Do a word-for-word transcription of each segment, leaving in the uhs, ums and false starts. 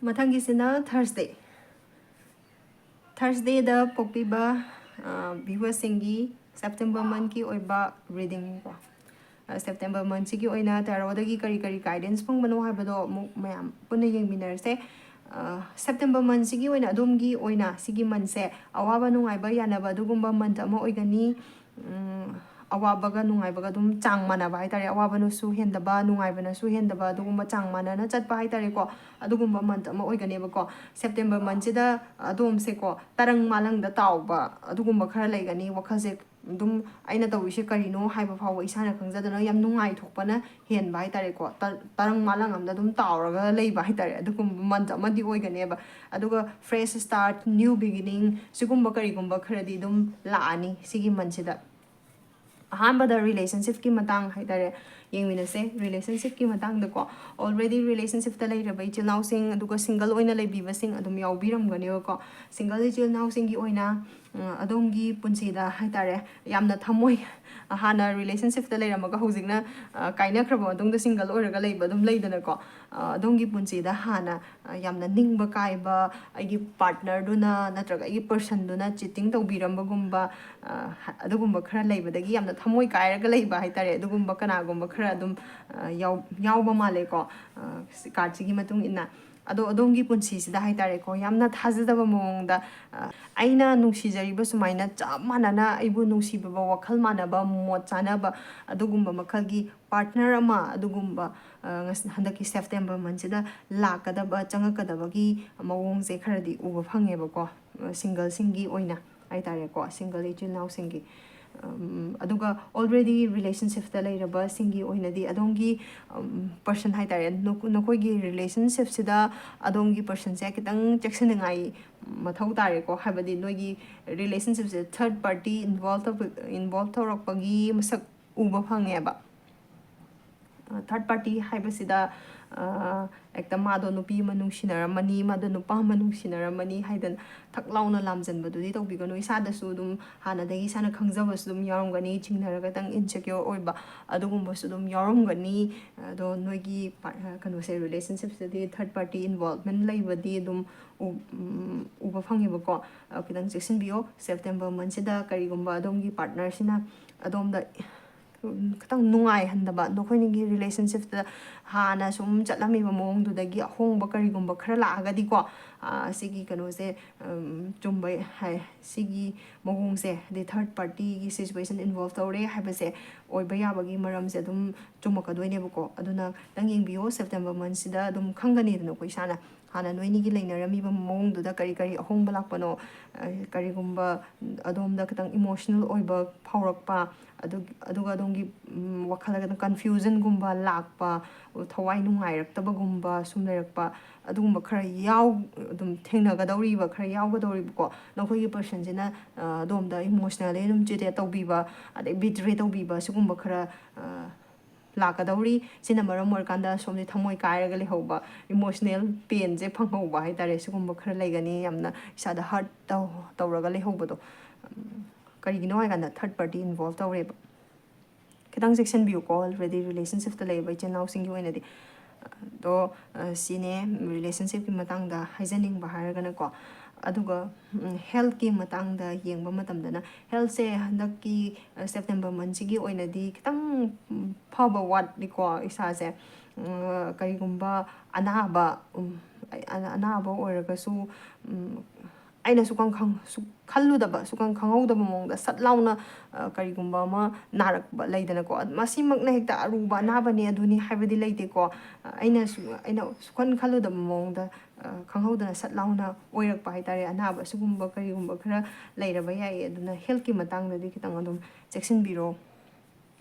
ꯃꯊꯪꯒꯤꯁꯤꯅ Thursday. ꯊꯔꯁꯗꯦꯗ ꯄꯣꯛꯄꯤꯕ ꯚꯤꯌꯨꯋꯔꯁꯤꯡꯒꯤ September ꯃꯟꯊꯀꯤ ꯑꯣꯏꯕ reading ꯀꯣ꯫ ꯁꯦꯞꯇꯦꯝꯕꯔ ꯃꯟꯊꯁꯤꯒꯤ ꯑꯣꯏꯅ ꯇꯦꯔꯣꯗꯒꯤ ꯀꯔꯤ ꯀꯔꯤ ꯒꯥꯏꯗꯦꯟꯁ ꯐꯪꯕꯅꯣ ꯍꯥꯏꯕꯗꯣ ꯑꯃꯨꯛ ꯃꯌꯥꯝ ꯄꯨꯟꯅ ꯌꯦꯡꯃꯤꯟꯅꯔꯁꯦ꯫ ꯁꯦꯞꯇꯦꯝꯕꯔ ꯃꯟꯊꯁꯤꯒꯤ ꯑꯣꯏꯅ, ꯑꯗꯣꯝꯒꯤ ꯑꯣꯏꯅ ꯁꯤꯒꯤ ꯃꯟꯊꯁꯦ ꯑꯋꯥꯕ ꯅꯨꯡꯉꯥꯏꯕ ꯌꯥꯅꯕ ꯑꯗꯨꯒꯨꯝꯕ ꯃꯟꯊ ꯑꯃ ꯑꯣꯏꯒꯅꯤ꯫ ꯎꯝ, ꯑꯋꯥꯕꯒ ꯅꯨꯡꯉꯥꯏꯕꯒ ꯑꯗꯨꯝ ꯆꯥꯡ ꯃꯥꯟꯅꯕ ꯍꯥꯏꯇꯥꯔꯦ, ꯑꯋꯥꯕꯅꯁꯨ ꯍꯦꯟꯗꯕ, ꯅꯨꯡꯉꯥꯏꯕꯅꯁꯨ ꯍꯦꯟꯗꯕ, ꯑꯗꯨꯒꯨꯝꯕ ꯆꯥꯡ ꯃꯥꯟꯅꯅ ꯆꯠꯄ ꯍꯥꯏꯇꯥꯔꯦꯀꯣ꯫ ꯑꯗꯨꯒꯨꯝꯕ ꯃꯟꯊ ꯑꯃ ꯑꯣꯏꯒꯅꯦꯕꯀꯣ꯫ ꯁꯦꯞꯇꯦꯝꯕꯔ ꯃꯟꯊꯁꯤꯗ ꯑꯗꯣꯝꯁꯦꯀꯣ, ꯇꯔꯪ ꯃꯥꯂꯪꯗ ꯇꯥꯎꯕ ꯑꯗꯨꯒꯨꯝꯕ ꯈꯔ ꯂꯩꯒꯅꯤ꯫ ꯋꯥꯈꯜꯁꯦ ꯑꯗꯨꯝ, ꯑꯩꯅ ꯇꯧꯔꯤꯁꯦ ꯀꯔꯤꯅꯣ ꯍꯥꯏꯕ ꯐꯥꯎꯕ ꯏꯁꯥꯅ ꯈꯪꯖꯗꯅ ꯌꯥꯝ ꯅꯨꯡꯉꯥꯏꯊꯣꯛꯄꯅ ꯍꯦꯟꯕ ꯍꯥꯏꯇꯥꯔꯦꯀꯣ꯫ ꯇ-, ꯇꯔꯪ ꯃꯥꯂꯪ ꯑꯃꯗ ꯑꯗꯨꯝ ꯇꯥꯎꯔꯒ ꯂꯩꯕ ꯍꯥꯏꯇꯥꯔꯦ, ꯑꯗꯨꯒꯨꯝꯕ ꯃꯟꯊ ꯑꯃꯗꯤ ꯑꯣꯏꯒꯅꯦꯕ꯫ ꯑꯗꯨꯒ fresh start, new beginning, ꯁꯤꯒꯨꯝꯕ ꯀꯔꯤꯒꯨꯝꯕ ꯈꯔꯗꯤ ꯑꯗꯨꯝ ꯂꯥꯛꯑꯅꯤ ꯁꯤꯒꯤ ꯃꯟꯊꯁꯤꯗ꯫ ꯑꯍꯥꯟꯕꯗ ꯔꯤꯂꯦꯁꯟꯁꯤꯞꯀꯤ ꯃꯇꯥꯡ ꯍꯥꯏꯇꯥꯔꯦ, ꯌꯦꯡꯃꯤꯟꯅꯁꯦ꯫ ꯔꯤꯂꯦꯁꯟꯁꯤꯞꯀꯤ ꯃꯇꯥꯡꯗꯀꯣ, already ꯔꯤꯂꯦꯁꯟꯁꯤꯞꯇ ꯂꯩꯔꯕ ꯏꯆꯤꯜ ꯏꯅꯥꯎꯁꯤꯡ, ꯑꯗꯨꯒ ꯁꯤꯡꯒꯜ ꯑꯣꯏꯅ ꯂꯩꯕꯤꯕꯁꯤꯡ ꯑꯗꯨꯝ ꯌꯥꯎꯕꯤꯔꯝꯒꯅꯦꯕꯀꯣ꯫ ꯁꯤꯡꯒꯜ ꯏꯆꯤꯜ ꯏꯅꯥꯎꯁꯤꯡꯒꯤ ꯑꯣꯏꯅ, ꯎꯝ, ꯑꯗꯣꯝꯒꯤ ꯄꯨꯟꯁꯤꯗ ꯍꯥꯏꯇꯥꯔꯦ, ꯌꯥꯝꯅ ꯊꯃꯣꯏ, ꯍꯥꯟꯅ ꯔꯤꯂꯦꯁꯟꯁꯤꯞꯇ ꯂꯩꯔꯝꯃꯒ ꯍꯧꯖꯤꯛꯅ, ꯑ, ꯀꯥꯏꯅꯈ꯭ꯔꯕ ꯃꯇꯨꯡꯗ ꯁꯤꯡꯒꯜ ꯑꯣꯏꯔꯒ ꯂꯩꯕ ꯑꯗꯨꯝ ꯂꯩꯗꯅꯀꯣ꯫ ꯑ, ꯑꯗꯣꯝꯒꯤ ꯄꯨꯟꯁꯤꯗ ꯍꯥꯟꯅ, ꯑ, ꯌꯥꯝꯅ ꯅꯤꯡꯕ ꯀꯥꯏꯕ, ꯑꯩꯒꯤ ꯄꯥꯔꯠꯅꯔꯗꯨꯅ ꯅꯠꯇ꯭ꯔꯒ ꯑꯩꯒꯤ ꯄꯔꯁꯟꯗꯨꯅ ꯆꯤꯇꯤꯡ ꯇꯧꯕꯤꯔꯝꯕꯒꯨꯝꯕ, ꯑ, ꯍ-, ꯑꯗꯨꯒꯨꯝꯕ ꯈꯔ ꯂꯩꯕꯗꯒꯤ ꯌꯥꯝꯅ ꯊꯃꯣꯏ ꯀꯥꯏꯔꯒ ꯂꯩꯕ ꯍꯥꯏꯇꯥꯔꯦ, ꯑꯗꯨꯒꯨꯝꯕ ꯀꯅꯥꯒꯨꯝꯕ ꯈꯔ ꯑꯗꯨꯝ, ꯑ, ꯌꯥꯎ-, ꯌꯥꯎꯕ ꯃꯥꯜꯂꯦꯀꯣ, ꯑ, ꯁꯤ ꯀꯥꯔꯠꯁꯤꯒꯤ ꯃꯇꯨꯡ ꯏꯟꯅ꯫ ꯑꯗꯣ ꯑꯗꯣꯝꯒꯤ ꯄꯨꯟꯁꯤꯁꯤꯗ ꯍꯥꯏꯇꯥꯔꯦꯀꯣ, ꯌꯥꯝꯅ ꯊꯥꯖꯗꯕ ꯃꯑꯣꯡꯗ, ꯑ, ꯑꯩꯅ ꯅꯨꯡꯁꯤꯖꯔꯤꯕ ꯁꯨꯃꯥꯏꯅ ꯆꯞ ꯃꯥꯟꯅꯅ ꯑꯩꯕꯨ ꯅꯨꯡꯁꯤꯕꯤꯕ, ꯋꯥꯈꯜ ꯃꯥꯟꯅꯕ, ꯃꯣꯠ ꯆꯥꯅꯕ ꯑꯗꯨꯒꯨꯝꯕ ꯃꯈꯜꯒꯤ ꯄꯥꯔꯠꯅꯔ ꯑꯃ ꯑꯗꯨꯒꯨꯝꯕ, ꯑ, ꯉꯁ-, ꯍꯟꯗꯛꯀꯤ ꯁꯦꯞꯇꯦꯝꯕꯔ ꯃꯟꯁꯤꯗ ꯂꯥꯛꯀꯗꯕ, ꯆꯪꯉꯛꯀꯗꯕꯒꯤ ꯃꯑꯣꯡꯁꯦ ꯈꯔꯗꯤ ꯎꯕ ꯐꯪꯉꯦꯕꯀꯣ, ꯑ, ꯁꯤꯡꯒꯜꯁꯤꯡꯒꯤ ꯑꯣꯏꯅ ꯍꯥꯏꯇꯥꯔꯦꯀꯣ, ꯁꯤꯡꯒꯜ ꯏꯆꯤꯜ ꯏꯅꯥꯎꯁꯤꯡꯒꯤ꯫ ꯎꯝ, ꯑꯗꯨꯒ already ꯔꯤꯂꯦꯁꯟꯁꯤꯞꯇ ꯂꯩꯔꯕꯁꯤꯡꯒꯤ ꯑꯣꯏꯅꯗꯤ ꯑꯗꯣꯝꯒꯤ, ꯎꯝ, ꯄꯔꯁꯟ ꯍꯥꯏꯇꯥꯔꯦ, ꯅꯈꯣ-, ꯅꯈꯣꯏꯒꯤ ꯔꯤꯂꯦꯁꯟꯁꯤꯞꯁꯤꯗ ꯑꯗꯣꯝꯒꯤ ꯄꯔꯁꯟꯁꯦ ꯈꯤꯇꯪ ꯆꯦꯛꯁꯤꯟꯅꯤꯡꯉꯥꯏ ꯃꯊꯧ ꯇꯥꯔꯦꯀꯣ꯫ ꯍꯥꯏꯕꯗꯤ ꯅꯣꯏꯒꯤ ꯔꯤꯂꯦꯁꯟꯁꯤꯞꯁꯦ ꯊꯔꯠ ꯄꯥꯔꯇꯤ ꯏꯟꯚꯣꯜꯕ ꯇꯧꯕ, ꯏꯟꯚꯣꯜꯕ ꯇꯧꯔꯛꯄꯒꯤ ꯃꯁꯛ ꯎꯕ ꯐꯪꯉꯦꯕ꯫ ꯊꯔꯠ ꯄꯥꯔꯇꯤ ꯍꯥꯏꯕꯁꯤꯗ, ꯍꯦꯛꯇ ꯃꯥꯗꯣ ꯅꯨꯄꯤ ꯑꯃ ꯅꯨꯡꯁꯤꯅꯔꯝꯃꯅꯤ, ꯃꯥꯗꯣ ꯅꯨꯄꯥ ꯑꯃ ꯅꯨꯡꯁꯤꯅꯔꯝꯃꯅꯤ ꯍꯥꯏꯗꯅ ꯊꯛ ꯂꯥꯎꯅ ꯂꯥꯝꯖꯟꯕꯗꯨꯗꯤ ꯇꯧꯕꯤꯒꯅꯨ꯫ ꯏꯁꯥꯗꯁꯨ ꯑꯗꯨꯝ ꯍꯥꯟꯅꯗꯒꯤ ꯏꯁꯥꯅ ꯈꯪꯖꯕꯁꯨ ꯑꯗꯨꯝ ꯌꯥꯎꯔꯝꯒꯅꯤ, ꯆꯤꯡꯅꯔꯒꯇꯪ insecure ꯑꯣꯏꯕ ꯑꯗꯨꯒꯨꯝꯕꯁꯨ ꯑꯗꯨꯝ ꯌꯥꯎꯔꯝꯒꯅꯤ꯫ ꯑꯗꯣ ꯅꯣꯏꯒꯤ ꯄꯥꯔ-, ꯀꯩꯅꯣꯁꯦ, relationshipꯁꯤꯗꯗꯤ third party involvement ꯂꯩꯕꯗꯤ ꯑꯗꯨꯝ ꯎ-, ꯎꯝ, ꯎꯕ ꯐꯪꯉꯦꯕꯀꯣ꯫ ꯑ, ꯈꯤꯇꯪ ꯆꯦꯛꯁꯤꯟꯕꯤꯌꯣ꯫ September monthꯁꯤꯗ ꯀꯔꯤꯒꯨꯝꯕ ꯑꯗꯣꯝꯒꯤ partnerꯁꯤꯅ ꯑꯗꯣꯝꯗ ꯎꯝ, ꯈꯤꯇꯪ ꯅꯨꯡꯉꯥꯏꯍꯟꯗꯕ, ꯅꯈꯣꯏꯅꯤꯒꯤ relationshipꯇ ꯍꯥꯟꯅ ꯁꯨꯝ ꯆꯠꯂꯝꯃꯤꯕ ꯃꯑꯣꯡꯗꯨꯗꯒꯤ ꯑꯍꯣꯡꯕ ꯀꯔꯤꯒꯨꯝꯕ ꯈꯔ ꯂꯥꯛꯑꯒꯗꯤꯀꯣ, ꯑ, ꯁꯤꯒꯤ ꯀꯩꯅꯣꯁꯦ, ꯎꯝ, ꯆꯨꯝꯕ ꯍꯥꯏ, ꯁꯤꯒꯤ ꯃꯑꯣꯡꯁꯦ, ꯍꯥꯏꯗꯤ third partyꯒꯤ situation involve ꯇꯧꯔꯦ ꯍꯥꯏꯕꯁꯦ ꯑꯣꯏꯕ ꯌꯥꯕꯒꯤ ꯃꯔꯝꯁꯦ ꯑꯗꯨꯝ ꯆꯨꯝꯃꯛꯀꯗꯣꯏꯅꯦꯕꯀꯣ꯫ ꯑꯗꯨꯅ ꯈꯤꯇꯪ ꯌꯦꯡꯕꯤꯌꯣ, September monthꯁꯤꯗ ꯑꯗꯨꯝ ꯈꯪꯒꯅꯤꯗꯅ ꯑꯩꯈꯣꯏ ꯏꯁꯥꯅ꯫ ꯍꯥꯟꯅ ꯅꯣꯏꯅꯤꯒꯤ ꯂꯩꯅꯔꯝꯃꯤꯕ ꯃꯑꯣꯡꯗꯨꯗ ꯀꯔꯤ ꯀꯔꯤ ꯑꯍꯣꯡꯕ ꯂꯥꯛꯄꯅꯣ, ꯑ, ꯀꯔꯤꯒꯨꯝꯕ ꯑꯗꯣꯝꯗ ꯈꯤꯇꯪ emotional ꯑꯣꯏꯕ ꯐꯥꯎꯔꯛꯄ, ꯑꯗꯨ-, ꯑꯗꯨꯒ ꯑꯗꯣꯝꯒꯤ, ꯎꯝ, ꯋꯥꯈꯜꯗ ꯈꯤꯇꯪ confusionꯒꯨꯝꯕ ꯂꯥꯛꯄ, ꯊꯋꯥꯏ ꯅꯨꯡꯉꯥꯏꯔꯛꯇꯕꯒꯨꯝꯕ ꯁꯨꯝ ꯂꯩꯔꯛꯄ, ꯑꯗꯨꯒꯨꯝꯕ ꯈꯔ ꯌꯥꯎ-, ꯑꯗꯨꯝ ꯊꯦꯡꯅꯒꯗꯧꯔꯤꯕ, ꯈꯔ ꯌꯥꯎꯒꯗꯧꯔꯤꯕꯀꯣ꯫ ꯅꯈꯣꯏꯒꯤ personꯁꯤꯅ, ꯑ, ꯑꯗꯣꯝꯗ emotionally ꯑꯗꯨꯝ cheat ꯇꯧꯕꯤꯕ, ꯑꯗꯩ betray ꯇꯧꯕꯤꯕ, ꯁꯤꯒꯨꯝꯕ ꯈꯔ, ꯑ, ꯂꯥꯛꯀꯗꯧꯔꯤ꯫ ꯁꯤꯅ ꯃꯔꯝ ꯑꯣꯏꯔꯀꯥꯟꯗ ꯁꯣꯝꯁꯦ ꯊꯃꯣꯏ ꯀꯥꯏꯔꯒ ꯂꯩꯍꯧꯕ, emotional painꯁꯦ ꯐꯪꯍꯧꯕ ꯍꯥꯏꯇꯥꯔꯦ꯫ ꯁꯤꯒꯨꯝꯕ ꯈꯔ ꯂꯩꯒꯅꯤ, ꯌꯥꯝꯅ ꯏꯁꯥꯗ hurt ꯇꯧ-, ꯇꯧꯔꯒ ꯂꯩꯍꯧꯕꯗꯣ꯫ ꯎꯝ, ꯀꯔꯤꯒꯤꯅꯣ ꯍꯥꯏꯀꯥꯟꯗ third party involve ꯇꯧꯔꯦꯕ꯫ ꯈꯤꯇꯪ ꯆꯦꯛꯁꯤꯟꯕꯤꯌꯨꯀꯣ, already relationshipꯇ ꯂꯩꯔꯤꯕ ꯏꯆꯤꯜ ꯏꯅꯥꯎꯁꯤꯡꯒꯤ ꯑꯣꯏꯅꯗꯤ꯫ ꯑꯗꯣ, ꯑ, ꯁꯤꯅꯦ relationshipꯀꯤ ꯃꯇꯥꯡꯗ ꯍꯥꯏꯖꯅꯤꯡꯕ ꯍꯥꯏꯔꯒꯅꯀꯣ꯫ ꯑꯗꯨꯒ, ꯎꯝ, healthꯀꯤ ꯃꯇꯥꯡꯗ ꯌꯦꯡꯕ ꯃꯇꯝꯗꯅ, healthꯁꯦ ꯍꯟꯗꯛꯀꯤ, ꯑ, September monthꯁꯤꯒꯤ ꯑꯣꯏꯅꯗꯤ ꯈꯤꯇꯪ, ꯎꯝ, ꯐꯕ ꯋꯥꯠꯂꯤꯀꯣ ꯏꯁꯥꯁꯦ꯫ ꯎꯝ, ꯀꯔꯤꯒꯨꯝꯕ ꯑꯅꯥꯕ, ꯎꯝ, ꯑ-, ꯑꯅꯥꯕ ꯑꯣꯏꯔꯒꯁꯨ, ꯎꯝ, ꯑꯩꯅ ꯁꯨꯈꯪ ꯈꯪ-, ꯁꯨ-, ꯈꯜꯂꯨꯗꯕ, ꯁꯨꯈꯪ ꯈꯪꯍꯧꯗꯕ ꯃꯑꯣꯡꯗ ꯁꯠ ꯂꯥꯎꯅ, ꯑ, ꯀꯔꯤꯒꯨꯝꯕ ꯑꯃ ꯅꯥꯔꯛꯄ ꯂꯩꯗꯅꯀꯣ꯫ ꯑꯗ ꯃꯁꯤꯃꯛꯅ ꯍꯦꯛꯇ ꯑꯔꯨꯕ ꯑꯅꯥꯕꯅꯤ ꯑꯗꯨꯅꯤ ꯍꯥꯏꯕꯗꯤ ꯂꯩꯇꯦꯀꯣ꯫ ꯑ, ꯑꯩꯅ ꯁꯨ-, ꯑꯩꯅ ꯁꯨꯈꯟ ꯈꯜꯂꯨꯗꯕ ꯃꯑꯣꯡꯗ, ꯑ, ꯈꯪꯍꯧꯗꯅ ꯁꯠ ꯂꯥꯎꯅ ꯑꯣꯏꯔꯛꯄ ꯍꯥꯏꯇꯥꯔꯦ꯫ ꯑꯅꯥꯕ ꯑꯁꯤꯒꯨꯝꯕ ꯀꯔꯤꯒꯨꯝꯕ ꯈꯔ ꯂꯩꯔꯕ ꯌꯥꯏꯌꯦ꯫ ꯑꯗꯨꯅ healthꯀꯤ ꯃꯇꯥꯡꯗꯗꯤ ꯈꯤꯇꯪ ꯑꯗꯨꯝ ꯆꯦꯛꯁꯤꯟꯕꯤꯔꯣ꯫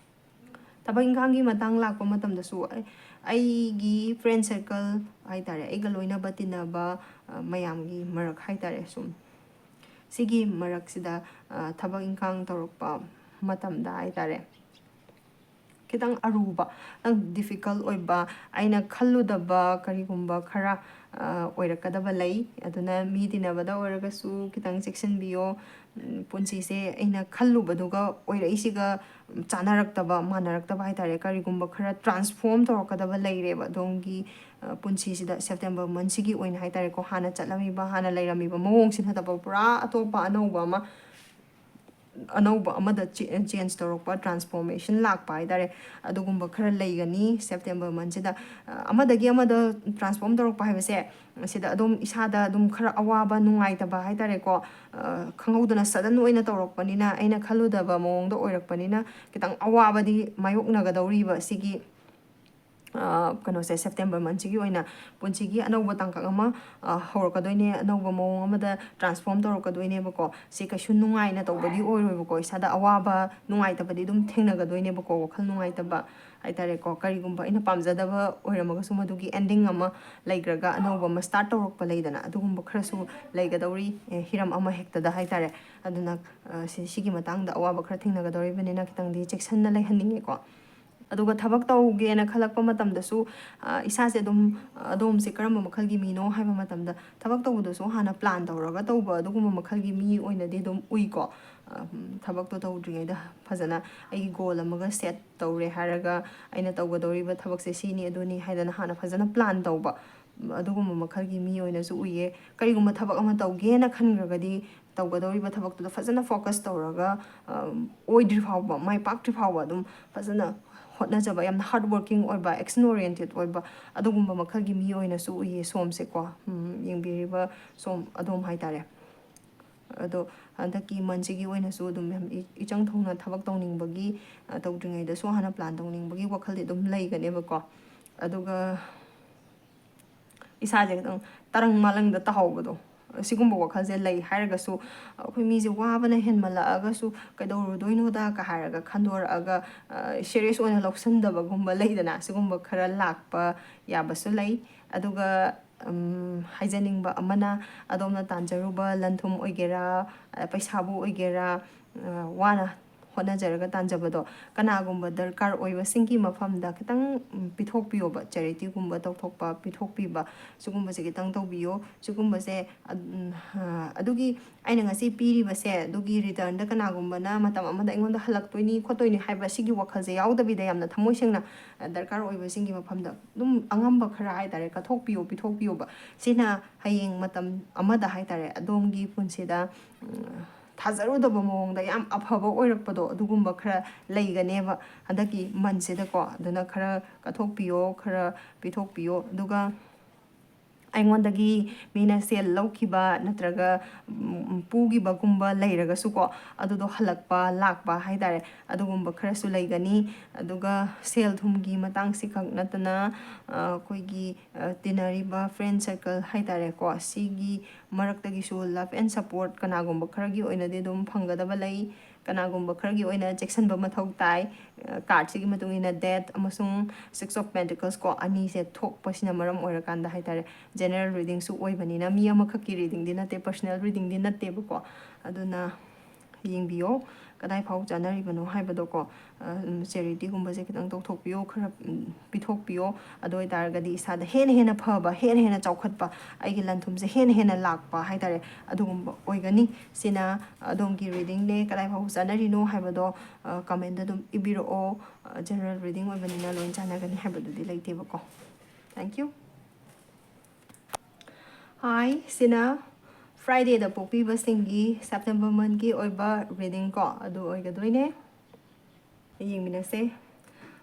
ꯊꯕꯛ ꯏꯪꯈꯥꯡꯒꯤ ꯃꯇꯥꯡ ꯂꯥꯛꯄ ꯃꯇꯝꯗꯁꯨ ꯑꯩ-, ꯑꯩꯒꯤ friend circle ꯍꯥꯏꯇꯥꯔꯦ, ꯑꯩꯒ ꯂꯣꯏꯅꯕ ꯇꯤꯟꯅꯕ, ꯑ, ꯃꯌꯥꯝꯒꯤ ꯃꯔꯛ ꯍꯥꯏꯇꯥꯔꯦ, ꯁꯨꯝ ꯁꯤꯒꯤ ꯃꯔꯛꯁꯤꯗ, ꯑ, ꯊꯕꯛ ꯏꯪꯈꯥꯡ ꯇꯧꯔꯛꯄ ꯃꯇꯝꯗ ꯍꯥꯏꯇꯥꯔꯦ, ꯈꯤꯇꯪ ꯑꯔꯨꯕ, ꯈꯤꯇꯪ difficult ꯑꯣꯏꯕ, ꯑꯩꯅ ꯈꯜꯂꯨꯗꯕ ꯀꯔꯤꯒꯨꯝꯕ ꯈꯔ ꯑꯣꯏꯔꯛꯀꯗꯕ ꯂꯩ꯫ ꯑꯗꯨꯅ ꯃꯤ ꯇꯤꯟꯅꯕꯗ ꯑꯣꯏꯔꯒꯁꯨ ꯈꯤꯇꯪ ꯆꯦꯛꯁꯤꯟꯕꯤꯌꯣ꯫ ꯄꯨꯟꯁꯤꯁꯦ ꯑꯩꯅ ꯈꯜꯂꯨꯕꯗꯨꯒ ꯑꯣꯏꯔꯛꯏꯁꯤꯒ ꯆꯥꯅꯔꯛꯇꯕ, ꯃꯥꯟꯅꯔꯛꯇꯕ ꯍꯥꯏ ꯇꯥꯔꯦ꯫ ꯀꯔꯤꯒꯨꯝꯕ ꯈꯔ transform ꯇꯧꯔꯛꯀꯗꯕ ꯂꯩꯔꯦꯕ ꯑꯗꯣꯝꯒꯤ ꯄꯨꯟꯁꯤꯁꯤꯗ꯫ September monthꯁꯤꯒꯤ ꯑꯣꯏꯅ ꯍꯥꯏ ꯇꯥꯔꯦꯀꯣ, ꯍꯥꯟꯅ ꯆꯠꯂꯝꯃꯤꯕ, ꯍꯥꯟꯅ ꯂꯩꯔꯝꯃꯤꯕ ꯃꯑꯣꯡꯁꯤ ꯅꯠꯇꯕ, ꯄꯨꯔꯥ ꯑꯇꯣꯞꯄ, ꯑꯅꯧꯕ ꯑꯃ, ꯑꯅꯧꯕ ꯑꯃꯗ change ꯇꯧꯔꯛꯄ, transformation ꯂꯥꯛꯄ ꯍꯥꯏ ꯇꯥꯔꯦ꯫ ꯑꯗꯨꯒꯨꯝꯕ ꯈꯔ ꯂꯩꯒꯅꯤ September monthꯁꯤꯗ꯫ ꯑꯃꯗꯒꯤ ꯑꯃꯗ transform ꯇꯧꯔꯛꯄ ꯍꯥꯏꯕꯁꯦ, ꯁꯤꯗ ꯑꯗꯨꯝ ꯏꯁꯥꯗ ꯑꯗꯨꯝ ꯈꯔ ꯑꯋꯥꯕ, ꯅꯨꯡꯉꯥꯏꯇꯕ ꯍꯥꯏ ꯇꯥꯔꯦꯀꯣ, ꯈꯪꯍꯧꯗꯅ sudden ꯑꯣꯏꯅ ꯇꯧꯔꯛꯄꯅꯤꯅ, ꯑꯩꯅ ꯈꯜꯂꯨꯗꯕ ꯃꯑꯣꯡꯗ ꯑꯣꯏꯔꯛꯄꯅꯤꯅ, ꯈꯤꯇꯪ ꯑꯋꯥꯕꯗꯤ ꯃꯥꯌꯣꯛꯅꯒꯗꯧꯔꯤꯕ ꯁꯤꯒꯤ ꯀꯩꯅꯣꯁꯦ, September monthꯁꯤꯒꯤ ꯑꯣꯏꯅ ꯄꯨꯟꯁꯤꯒꯤ ꯑꯅꯧꯕ ꯇꯥꯡꯀꯛ ꯑꯃ ꯍꯧꯔꯛꯀꯗꯣꯏꯅꯦ, ꯑꯅꯧꯕ ꯃꯑꯣꯡ ꯑꯃꯗ transform ꯇꯧꯔꯛꯀꯗꯣꯏꯅꯦꯕꯀꯣ꯫ ꯁꯤ ꯀꯩꯁꯨ ꯅꯨꯡꯉꯥꯏꯅ ꯇꯧꯕꯗꯤ ꯑꯣꯏꯔꯣꯏꯕꯀꯣ, ꯏꯁꯥꯗ ꯑꯋꯥꯕ, ꯅꯨꯡꯉꯥꯏꯇꯕꯗꯤ ꯑꯗꯨꯝ ꯊꯦꯡꯅꯒꯗꯣꯏꯅꯦꯕꯀꯣ, ꯋꯥꯈꯜ ꯅꯨꯡꯉꯥꯏꯇꯕ ꯍꯥꯏ ꯇꯥꯔꯦꯀꯣ꯫ ꯀꯔꯤꯒꯨꯝꯕ ꯑꯩꯅ ꯄꯥꯝꯖꯗꯕ ꯑꯣꯏꯔꯝꯃꯒꯁꯨ, ꯃꯗꯨꯒꯤ ending ꯑꯃ ꯂꯩꯈ꯭ꯔꯒ ꯑꯅꯧꯕ ꯑꯃ start ꯇꯧꯔꯛꯄ ꯂꯩꯗꯅ, ꯑꯗꯨꯒꯨꯝꯕ ꯈꯔꯁꯨ ꯂꯩꯒꯗꯧꯔꯤ꯫ ꯍꯤꯔꯝ ꯑꯃ ꯍꯦꯛꯇꯗ ꯍꯥꯏ ꯇꯥꯔꯦ꯫ ꯑꯗꯨꯅ ꯁꯤꯒꯤ ꯃꯇꯥꯡꯗ ꯑꯋꯥꯕ ꯈꯔ ꯊꯦꯡꯅꯒꯗꯧꯔꯤꯕꯅꯤꯅ, ꯈꯤꯇꯪꯗꯤ ꯆꯦꯛꯁꯤꯟꯅ ꯂꯩꯍꯟꯅꯤꯡꯉꯦꯀꯣ꯫ ꯑꯗꯨꯒ ꯊꯕꯛ ꯇꯧꯒꯦꯅ ꯈꯜꯂꯛꯄ ꯃꯇꯝꯗꯁꯨ ꯏꯁꯥꯁꯦ ꯑꯗꯨꯝ, ꯑꯗꯣꯝꯁꯦ ꯀꯔꯝꯕ ꯃꯈꯜꯒꯤ ꯃꯤꯅꯣ ꯍꯥꯏꯕ ꯃꯇꯝꯗ, ꯊꯕꯛ ꯇꯧꯕꯗꯁꯨ ꯍꯥꯟꯅ plan ꯇꯧꯔꯒ ꯇꯧꯕ ꯑꯗꯨꯒꯨꯝꯕ ꯃꯈꯜꯒꯤ ꯃꯤ ꯑꯣꯏꯅꯗꯤ ꯑꯗꯨꯝ ꯎꯏꯀꯣ꯫ ꯊꯕꯛꯇꯣ ꯇꯧꯗ꯭ꯔꯤꯉꯩꯗ ꯐꯖꯅ ꯑꯩꯒꯤ goal ꯑꯃꯒ set ꯇꯧꯔꯦ ꯍꯥꯏꯔꯒ, ꯑꯩꯅ ꯇꯧꯒꯗꯧꯔꯤꯕ ꯊꯕꯛꯁꯦ ꯁꯤꯅꯤ ꯑꯗꯨꯅꯤ ꯍꯥꯏꯗꯅ ꯍꯥꯟꯅ ꯐꯖꯅ plan ꯇꯧꯕ, ꯑꯗꯨꯒꯨꯝꯕ ꯃꯈꯜꯒꯤ ꯃꯤ ꯑꯣꯏꯅꯁꯨ ꯎꯏꯌꯦ꯫ ꯀꯔꯤꯒꯨꯝꯕ ꯊꯕꯛ ꯑꯃ ꯇꯧꯒꯦꯅ ꯈꯟꯈ꯭ꯔꯒꯗꯤ, ꯇꯧꯒꯗꯧꯔꯤꯕ ꯊꯕꯛꯇꯨꯗ ꯐꯖꯅ focus ꯇꯧꯔꯒ, ꯑꯣꯏꯗ꯭ꯔꯤ ꯐꯥꯎꯕ, ꯃꯥꯏ ꯄꯥꯛꯇ꯭ꯔꯤ ꯐꯥꯎꯕ ꯑꯗꯨꯝ ꯐꯖꯅ ꯍꯣꯠꯅꯖꯕ, ꯌꯥꯝꯅ hard working ꯑꯣꯏꯕ, action oriented ꯑꯣꯏꯕ, ꯑꯗꯨꯒꯨꯝꯕ ꯃꯈꯜꯒꯤ ꯃꯤ ꯑꯣꯏꯅꯁꯨ ꯎꯏꯌꯦ ꯁꯣꯝꯁꯦꯀꯣ꯫ ꯌꯦꯡꯕꯤꯔꯤꯕ ꯁꯣꯝ ꯑꯗꯣꯝ ꯍꯥꯏ ꯇꯥꯔꯦ꯫ ꯑꯗꯣ ꯍꯟꯗꯛꯀꯤ monthꯁꯤꯒꯤ ꯑꯣꯏꯅꯁꯨ ꯑꯗꯨꯝ ꯌꯥꯝ ꯏ-, ꯏꯆꯪ ꯊꯧꯅ ꯊꯕꯛ ꯇꯧꯅꯤꯡꯕꯒꯤ, ꯇꯧꯗ꯭ꯔꯤꯉꯩꯗꯁꯨ ꯍꯥꯟꯅ plan ꯇꯧꯅꯤꯡꯕꯒꯤ ꯋꯥꯈꯜꯗꯤ ꯑꯗꯨꯝ ꯂꯩꯒꯅꯦꯕꯀꯣ꯫ ꯑꯗꯨꯒ ꯏꯁꯥꯁꯦ ꯈꯤꯇꯪ ꯇꯔꯪ ꯃꯥꯂꯪꯗ ꯇꯥꯍꯧꯕꯗꯣ, ꯁꯤꯒꯨꯝꯕ ꯋꯥꯈꯜꯁꯦ ꯂꯩ ꯍꯥꯏꯔꯒꯁꯨ, ꯑꯩꯈꯣꯏ ꯃꯤꯁꯦ ꯋꯥꯕꯅ ꯍꯦꯟꯃꯜꯂꯛꯑꯒꯁꯨ ꯀꯩꯗꯧꯔꯨꯗꯣꯏꯅꯣꯗ ꯀ ꯍꯥꯏꯔꯒ ꯈꯟꯗꯣꯔꯛꯑꯒ, serious ꯑꯣꯏꯅ ꯂꯧꯁꯤꯟꯗꯕꯒꯨꯝꯕ ꯂꯩꯗꯅ, ꯁꯤꯒꯨꯝꯕ ꯈꯔ ꯂꯥꯛꯄ ꯌꯥꯕꯁꯨ ꯂꯩ꯫ ꯑꯗꯨꯒ ꯍꯥꯏꯖꯅꯤꯡꯕ ꯑꯃꯅ, ꯑꯗꯣꯝꯅ ꯇꯥꯟꯖꯔꯨꯕ ꯂꯟ ꯊꯨꯝ ꯑꯣꯏꯒꯦꯔꯥ, ꯄꯩꯁꯥꯕꯨ ꯑꯣꯏꯒꯦꯔꯥ, ꯋꯥꯅ ꯍꯣꯠꯅꯖꯔꯒ ꯇꯥꯟꯖꯕꯗꯣ ꯀꯅꯥꯒꯨꯝꯕ ꯗꯔꯀꯥꯔ ꯑꯣꯏꯕꯁꯤꯡꯒꯤ ꯃꯐꯝꯗ ꯈꯤꯇꯪ, ꯎꯝ, ꯄꯤꯊꯣꯛꯄꯤꯌꯣꯕ꯫ ꯆꯦꯔꯤꯇꯤꯒꯨꯝꯕ ꯇꯧꯊꯣꯛꯄ, ꯄꯤꯊꯣꯛꯄꯤꯕ, ꯁꯤꯒꯨꯝꯕꯁꯦ ꯈꯤꯇꯪ ꯇꯧꯕꯤꯌꯣ꯫ ꯁꯤꯒꯨꯝꯕꯁꯦ, ꯑ-, ꯎꯝ, ꯑ, ꯑꯗꯨꯒꯤ ꯑꯩꯅ ꯉꯁꯤ ꯄꯤꯔꯤꯕꯁꯦ, ꯑꯗꯨꯒꯤ ꯔꯤꯇꯔꯟꯗ ꯀꯅꯥꯒꯨꯝꯕꯅ ꯃꯇꯝ ꯑꯃꯗ ꯑꯩꯉꯣꯟꯗ ꯍꯜꯂꯛꯇꯣꯏꯅꯤ ꯈꯣꯠꯇꯣꯏꯅꯤ ꯍꯥꯏꯕ ꯁꯤꯒꯤ ꯋꯥꯈꯜꯁꯦ ꯌꯥꯎꯗꯕꯤꯗ, ꯌꯥꯝꯅ ꯊꯃꯣꯏ ꯁꯦꯡꯅ, ꯑ, ꯗꯔꯀꯥꯔ ꯑꯣꯏꯕꯁꯤꯡꯒꯤ ꯃꯐꯝꯗ ꯑꯗꯨꯝ ꯑꯉꯝꯕ ꯈꯔ ꯍꯥꯏ ꯇꯥꯔꯦ ꯀꯠꯊꯣꯛꯄꯤꯌꯣ, ꯄꯤꯊꯣꯛꯄꯤꯌꯣꯕ꯫ ꯁꯤꯅ ꯍꯌꯦꯡ ꯃꯇꯝ ꯑꯃꯗ ꯍꯥꯏ ꯇꯥꯔꯦ ꯑꯗꯣꯝꯒꯤ ꯄꯨꯟꯁꯤꯗ, ꯎꯝ, ꯊꯥꯖꯔꯨꯗꯕ ꯃꯑꯣꯡꯗ ꯌꯥꯝ ꯑꯐꯕ ꯑꯣꯏꯔꯛꯄꯗꯣ ꯑꯗꯨꯒꯨꯝꯕ ꯈꯔ ꯂꯩꯒꯅꯦꯕ ꯍꯟꯗꯛꯀꯤ ꯃꯟꯁꯤꯗꯀꯣ꯫ ꯑꯗꯨꯅ ꯈꯔ ꯀꯠꯊꯣꯛꯄꯤꯌꯣ, ꯈꯔ ꯄꯤꯊꯣꯛꯄꯤꯌꯣ꯫ ꯑꯗꯨꯒ ꯑꯩꯉꯣꯟꯗꯒꯤ ꯃꯤꯅ ꯁꯦꯜ ꯂꯧꯈꯤꯕ ꯅꯠꯇ꯭ꯔꯒ, ꯎꯝ, ꯄꯨꯈꯤꯕꯒꯨꯝꯕ ꯂꯩꯔꯒꯁꯨꯀꯣ, ꯑꯗꯨꯗꯣ ꯍꯜꯂꯛꯄ, ꯂꯥꯛꯄ ꯍꯥꯏ ꯇꯥꯔꯦ, ꯑꯗꯨꯒꯨꯝꯕ ꯈꯔꯁꯨ ꯂꯩꯒꯅꯤ꯫ ꯑꯗꯨꯒ ꯁꯦꯜ ꯊꯨꯝꯒꯤ ꯃꯇꯥꯡꯁꯤ ꯈꯛ ꯅꯠꯇꯅ, ꯑ, ꯑꯩꯈꯣꯏꯒꯤ, ꯑ, ꯇꯤꯟꯅꯔꯤꯕ friend circle ꯍꯥꯏ ꯇꯥꯔꯦꯀꯣ, ꯁꯤꯒꯤ ꯃꯔꯛꯇꯒꯤꯁꯨ love and support ꯀꯅꯥꯒꯨꯝꯕ ꯈꯔꯒꯤ ꯑꯣꯏꯅꯗꯤ ꯑꯗꯨꯝ ꯐꯪꯒꯗꯕ ꯂꯩ꯫ ꯀꯅꯥꯒꯨꯝꯕ ꯈꯔꯒꯤ ꯑꯣꯏꯅ ꯆꯦꯛꯁꯤꯟꯕ ꯃꯊꯧ ꯇꯥꯏ꯫ ꯑ, cardꯁꯤꯒꯤ ꯃꯇꯨꯡ ꯏꯟꯅ Death ꯑꯃꯁꯨꯡ Six of Pentacles ꯀꯣ, ꯑꯅꯤꯁꯦ ꯊꯣꯛꯄꯁꯤꯅ ꯃꯔꯝ ꯑꯣꯏꯔꯀꯥꯟꯗ ꯍꯥꯏ ꯇꯥꯔꯦ, general readingꯁꯨ ꯑꯣꯏꯕꯅꯤꯅ ꯃꯤ ꯑꯃꯈꯛꯀꯤ readingꯗꯤ ꯅꯠꯇꯦ, personal readingꯗꯤ ꯅꯠꯇꯦꯕꯀꯣ꯫ ꯑꯗꯨꯅ ꯌꯦꯡꯕꯤꯌꯣ ꯀꯗꯥꯏ ꯐꯥꯎ ꯆꯥꯟꯅꯔꯤꯕꯅꯣ ꯍꯥꯏꯕꯗꯣꯀꯣ꯫ ꯑ, ꯎꯝ, charityꯒꯨꯝꯕꯁꯦ ꯈꯤꯇꯪ ꯇꯧꯊꯣꯛꯄꯤꯌꯣ, ꯈꯔ, ꯎꯝ, ꯄꯤꯊꯣꯛꯄꯤꯌꯣ꯫ ꯑꯗꯨ ꯑꯣꯏꯇꯥꯔꯒꯗꯤ ꯏꯁꯥꯗ ꯍꯦꯟꯅ ꯍꯦꯟꯅ ꯐꯕ, ꯍꯦꯟꯅ ꯍꯦꯟꯅ ꯆꯥꯎꯈꯠꯄ, ꯑꯩꯒꯤ ꯂꯟ ꯊꯨꯝꯁꯦ ꯍꯦꯟꯅ ꯍꯦꯟꯅ ꯂꯥꯛꯄ ꯍꯥꯏ ꯇꯥꯔꯦ, ꯑꯗꯨꯒꯨꯝꯕ ꯑꯣꯏꯒꯅꯤ꯫ ꯁꯤꯅ ꯑꯗꯣꯝꯒꯤ readingꯅꯦ꯫ ꯀꯗꯥꯏ ꯐꯥꯎ ꯆꯥꯟꯅꯔꯤꯅꯣ ꯍꯥꯏꯕꯗꯣ, ꯑ, commentꯗ ꯑꯗꯨꯝ ꯏꯕꯤꯔꯛꯑꯣ꯫ ꯑ, general reading ꯑꯣꯏꯕꯅꯤꯅ ꯂꯣꯏ ꯆꯥꯟꯅꯒꯅꯤ ꯍꯥꯏꯕꯗꯨꯗꯤ ꯂꯩꯇꯦꯕꯀꯣ꯫ Thank you꯫ Hi, ꯁꯤꯅ Fridayꯗ ꯄꯣꯛꯄꯤꯕꯁꯤꯡꯒꯤ September monthꯀꯤ ꯑꯣꯏꯕ reading ꯀꯣ, ꯑꯗꯨ ꯑꯣꯏꯒꯗꯣꯏꯅꯦ꯫ ꯌꯦꯡꯃꯤꯟꯅꯁꯦ꯫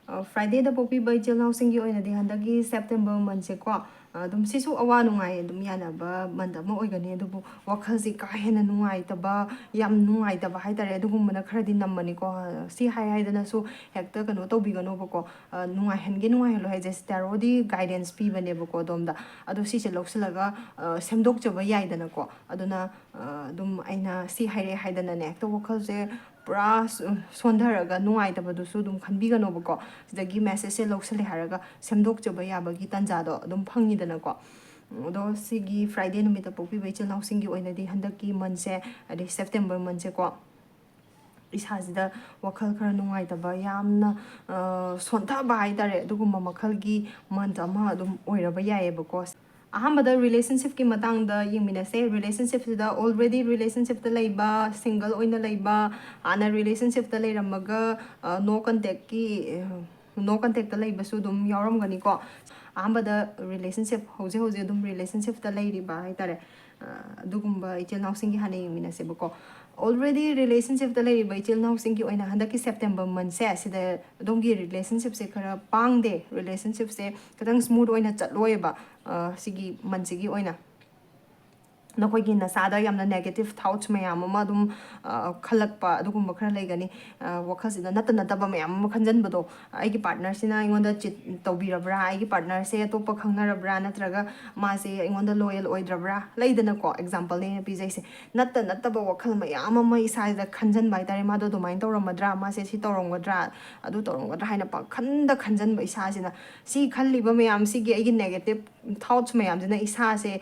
ꯑ, Fridayꯗ ꯄꯣꯛꯄꯤꯕ ꯏꯆꯤꯜ ꯏꯅꯥꯎꯁꯤꯡꯒꯤ ꯑꯣꯏꯅꯗꯤ ꯍꯟꯗꯛꯀꯤ September monthꯁꯦꯀꯣ, ꯑ, ꯑꯗꯨꯝ ꯁꯤꯁꯨ ꯑꯋꯥ ꯅꯨꯡꯉꯥꯏ ꯑꯗꯨꯝ ꯌꯥꯅꯕ month ꯑꯃ ꯑꯣꯏꯒꯅꯤ, ꯑꯗꯨꯕꯨ ꯋꯥꯈꯜꯁꯤ ꯀꯥ ꯍꯦꯟꯅ ꯅꯨꯡꯉꯥꯏꯇꯕ, ꯌꯥꯝ ꯅꯨꯡꯉꯥꯏꯇꯕ ꯍꯥꯏ ꯇꯥꯔꯦ, ꯑꯗꯨꯒꯨꯝꯕꯅ ꯈꯔꯗꯤ ꯅꯝꯃꯅꯤꯀꯣ꯫ ꯁꯤ ꯍꯥꯏ ꯍꯥꯏꯗꯅꯁꯨ ꯍꯦꯛꯇ ꯀꯩꯅꯣ ꯇꯧꯕꯤꯒꯅꯣꯕꯀꯣ꯫ ꯑ, ꯅꯨꯡꯉꯥꯏꯍꯟꯒꯦ ꯅꯨꯡꯉꯥꯏꯍꯜꯂꯣ ꯍꯥꯏꯁꯦ, tarotꯗꯤ guidance ꯄꯤꯕꯅꯦꯕꯀꯣ ꯑꯗꯣꯝꯗ꯫ ꯑꯗꯣ ꯁꯤꯁꯦ ꯂꯧꯁꯤꯜꯂꯒ, ꯑ, ꯁꯦꯝꯗꯣꯛꯆꯕ ꯌꯥꯏꯗꯅꯀꯣ꯫ ꯑꯗꯨꯅ, ꯑ, ꯑꯗꯨꯝ ꯑꯩꯅ ꯁꯤ ꯍꯥꯏꯔꯛꯑꯦ ꯍꯥꯏꯗꯅꯅꯦ ꯍꯦꯛꯇ ꯋꯥꯈꯜꯁꯦ ꯄꯨꯔꯥ ꯁ-, ꯁꯣꯟꯊꯔꯒ ꯅꯨꯡꯉꯥꯏꯇꯕꯗꯨꯁꯨ ꯑꯗꯨꯝ ꯈꯟꯕꯤꯒꯅꯣꯕꯀꯣ꯫ ꯁꯤꯗꯒꯤ messageꯁꯦ ꯂꯧꯁꯤꯜꯂꯦ ꯍꯥꯏꯔꯒ ꯁꯦꯝꯗꯣꯛꯆꯕ ꯌꯥꯕꯒꯤ ꯇꯥꯟꯖꯥꯗꯣ ꯑꯗꯨꯝ ꯐꯪꯉꯤꯗꯅꯀꯣ꯫ ꯑꯗꯣ ꯁꯤꯒꯤ Friday ꯅꯨꯃꯤꯠꯇ ꯄꯣꯛꯄꯤꯕ ꯏꯆꯤꯜ ꯏꯅꯥꯎꯁꯤꯡꯒꯤ ꯑꯣꯏꯅꯗꯤ ꯍꯟꯗꯛꯀꯤ monthꯁꯦ, ꯑꯗꯩ September monthꯁꯦꯀꯣ, ꯏꯁꯥꯁꯤꯗ ꯋꯥꯈꯜ ꯈꯔ ꯅꯨꯡꯉꯥꯏꯇꯕ, ꯌꯥꯝꯅ ꯁꯣꯟꯊꯕ ꯍꯥꯏꯇꯥꯔꯦ, ꯑꯗꯨꯒꯨꯝꯕ ꯃꯈꯜꯒꯤ ꯃꯟꯊ ꯑꯃ ꯑꯗꯨꯝ ꯑꯣꯏꯔꯕ ꯌꯥꯏꯑꯕꯀꯣ꯫ ꯑꯍꯥꯟꯕꯗ ꯔꯤꯂꯦꯁꯟꯁꯤꯞꯀꯤ ꯃꯇꯥꯡꯗ ꯌꯦꯡꯃꯤꯟꯅꯁꯦ꯫ ꯔꯤꯂꯦꯁꯟꯁꯤꯞꯁꯤꯗ ꯑꯣꯜꯔꯦꯗꯤ ꯔꯤꯂꯦꯁꯟꯁꯤꯞꯇ ꯂꯩꯕ, ꯁꯤꯡꯒꯜ ꯑꯣꯏꯅ ꯂꯩꯕ, ꯍꯥꯟꯅ ꯔꯤꯂꯦꯁꯟꯁꯤꯞꯇ ꯂꯩꯔꯝꯃꯒ ꯅꯣ ꯀꯟꯇꯦꯛꯀꯤ ꯅꯣ ꯀꯟꯇꯦꯛꯇ ꯂꯩꯕꯁꯨ ꯑꯗꯨꯝ ꯌꯥꯎꯔꯝꯒꯅꯤꯀꯣ꯫ ꯑꯍꯥꯟꯕꯗ ꯔꯤꯂꯦꯁꯟꯁꯤꯞ, ꯍꯧꯖꯤꯛ ꯍꯧꯖꯤꯛ ꯑꯗꯨꯝ ꯔꯤꯂꯦꯁꯟꯁꯤꯞꯇ ꯂꯩꯔꯤꯕ ꯍꯥꯏꯇꯥꯔꯦ, ꯑꯗꯨꯒꯨꯝꯕ ꯏꯆꯤꯜ ꯏꯅꯥꯎꯁꯤꯡꯒꯤ ꯍꯥꯟꯅ ꯌꯦꯡꯃꯤꯟꯅꯁꯦꯕꯀꯣ꯫ ꯑꯣꯜꯔꯦꯗꯤ ꯔꯤꯂꯦꯁꯟꯁꯤꯞꯇ ꯂꯩꯔꯤꯕ ꯏꯆꯤꯜ ꯏꯅꯥꯎꯁꯤꯡꯒꯤ ꯑꯣꯏꯅ ꯍꯟꯗꯛꯀꯤ ꯁꯦꯞꯇꯦꯝꯕꯔ ꯃꯟꯁꯦ, ꯁꯤꯗ ꯑꯗꯣꯝꯒꯤ ꯔꯤꯂꯦꯁꯟꯁꯤꯞꯁꯦ ꯈꯔ ꯄꯥꯡꯗꯦ, ꯔꯤꯂꯦꯁꯟꯁꯤꯞꯁꯦ ꯈꯤꯇꯪ ꯁ꯭ꯃꯨꯠ ꯑꯣꯏꯅ ꯆꯠꯂꯣꯏꯕ꯫ ꯁꯤꯒꯤ ꯃꯟꯁꯤꯒꯤ ꯑꯣꯏꯅ ꯅꯈꯣꯏꯒꯤ ꯅꯁꯥꯗ ꯌꯥꯝꯅ ꯅꯦꯒꯦꯇꯤꯞ ꯊꯥꯎꯠꯁ ꯃꯌꯥꯝ ꯑꯃ ꯑꯗꯨꯝ ꯈꯜꯂꯛꯄ, ꯑꯗꯨꯒꯨꯝꯕ ꯈꯔ ꯂꯩꯒꯅꯤ꯫ ꯋꯥꯈꯜꯁꯤꯗ ꯅꯠꯇ ꯅꯠꯇꯕ ꯃꯌꯥꯝ ꯑꯃ ꯈꯟꯖꯟꯕꯗꯣ, ꯑꯩꯒꯤ ꯄꯥꯔꯠꯅꯔꯁꯤꯅ ꯑꯩꯉꯣꯟꯗ ꯆꯤꯠ ꯇꯧꯕꯤꯔꯕ꯭ꯔꯥ, ꯑꯩꯒꯤ ꯄꯥꯔꯠꯅꯔꯁꯦ ꯑꯇꯣꯞꯄ ꯈꯪꯅꯔꯕ꯭ꯔꯥ, ꯅꯠꯇ꯭ꯔꯒ ꯃꯥꯁꯦ ꯑꯩꯉꯣꯟꯗ ꯂꯣꯌꯦꯜ ꯑꯣꯏꯗ꯭ꯔꯕ꯭ꯔꯥ, ꯂꯩꯗꯅꯀꯣ, ꯑꯦꯛꯖꯥꯝꯄꯜꯅꯦ ꯑꯩꯅ ꯄꯤꯖꯩꯁꯦ꯫ ꯅꯠꯇ ꯅꯠꯇꯕ ꯋꯥꯈꯜ ꯃꯌꯥꯝ ꯑꯃ ꯏꯁꯥꯁꯤꯗ ꯈꯟꯖꯟꯕ ꯍꯥꯏꯇꯥꯔꯦ꯫ ꯃꯥꯗꯣ ꯑꯗꯨꯃꯥꯏꯅ ꯇꯧꯔꯝꯃꯗ꯭ꯔꯥ, ꯃꯥꯁꯦ ꯁꯤ ꯇꯧꯔꯝꯒꯗ꯭ꯔꯥ, ꯑꯗꯨ ꯇꯧꯔꯝꯒꯗ꯭ꯔꯥ ꯍꯥꯏꯅ ꯄꯥꯈꯟꯗ ꯈꯟꯖꯟꯕ ꯏꯁꯥꯁꯤꯅ꯫ ꯁꯤ ꯈꯜꯂꯤꯕ ꯃꯌꯥꯝꯁꯤꯒꯤ, ꯑꯩꯒꯤ ꯅꯦꯒꯦꯇꯤꯞ ꯊꯥꯎꯠꯁ ꯃꯌꯥꯝꯁꯤꯅ ꯏꯁꯥꯁꯦ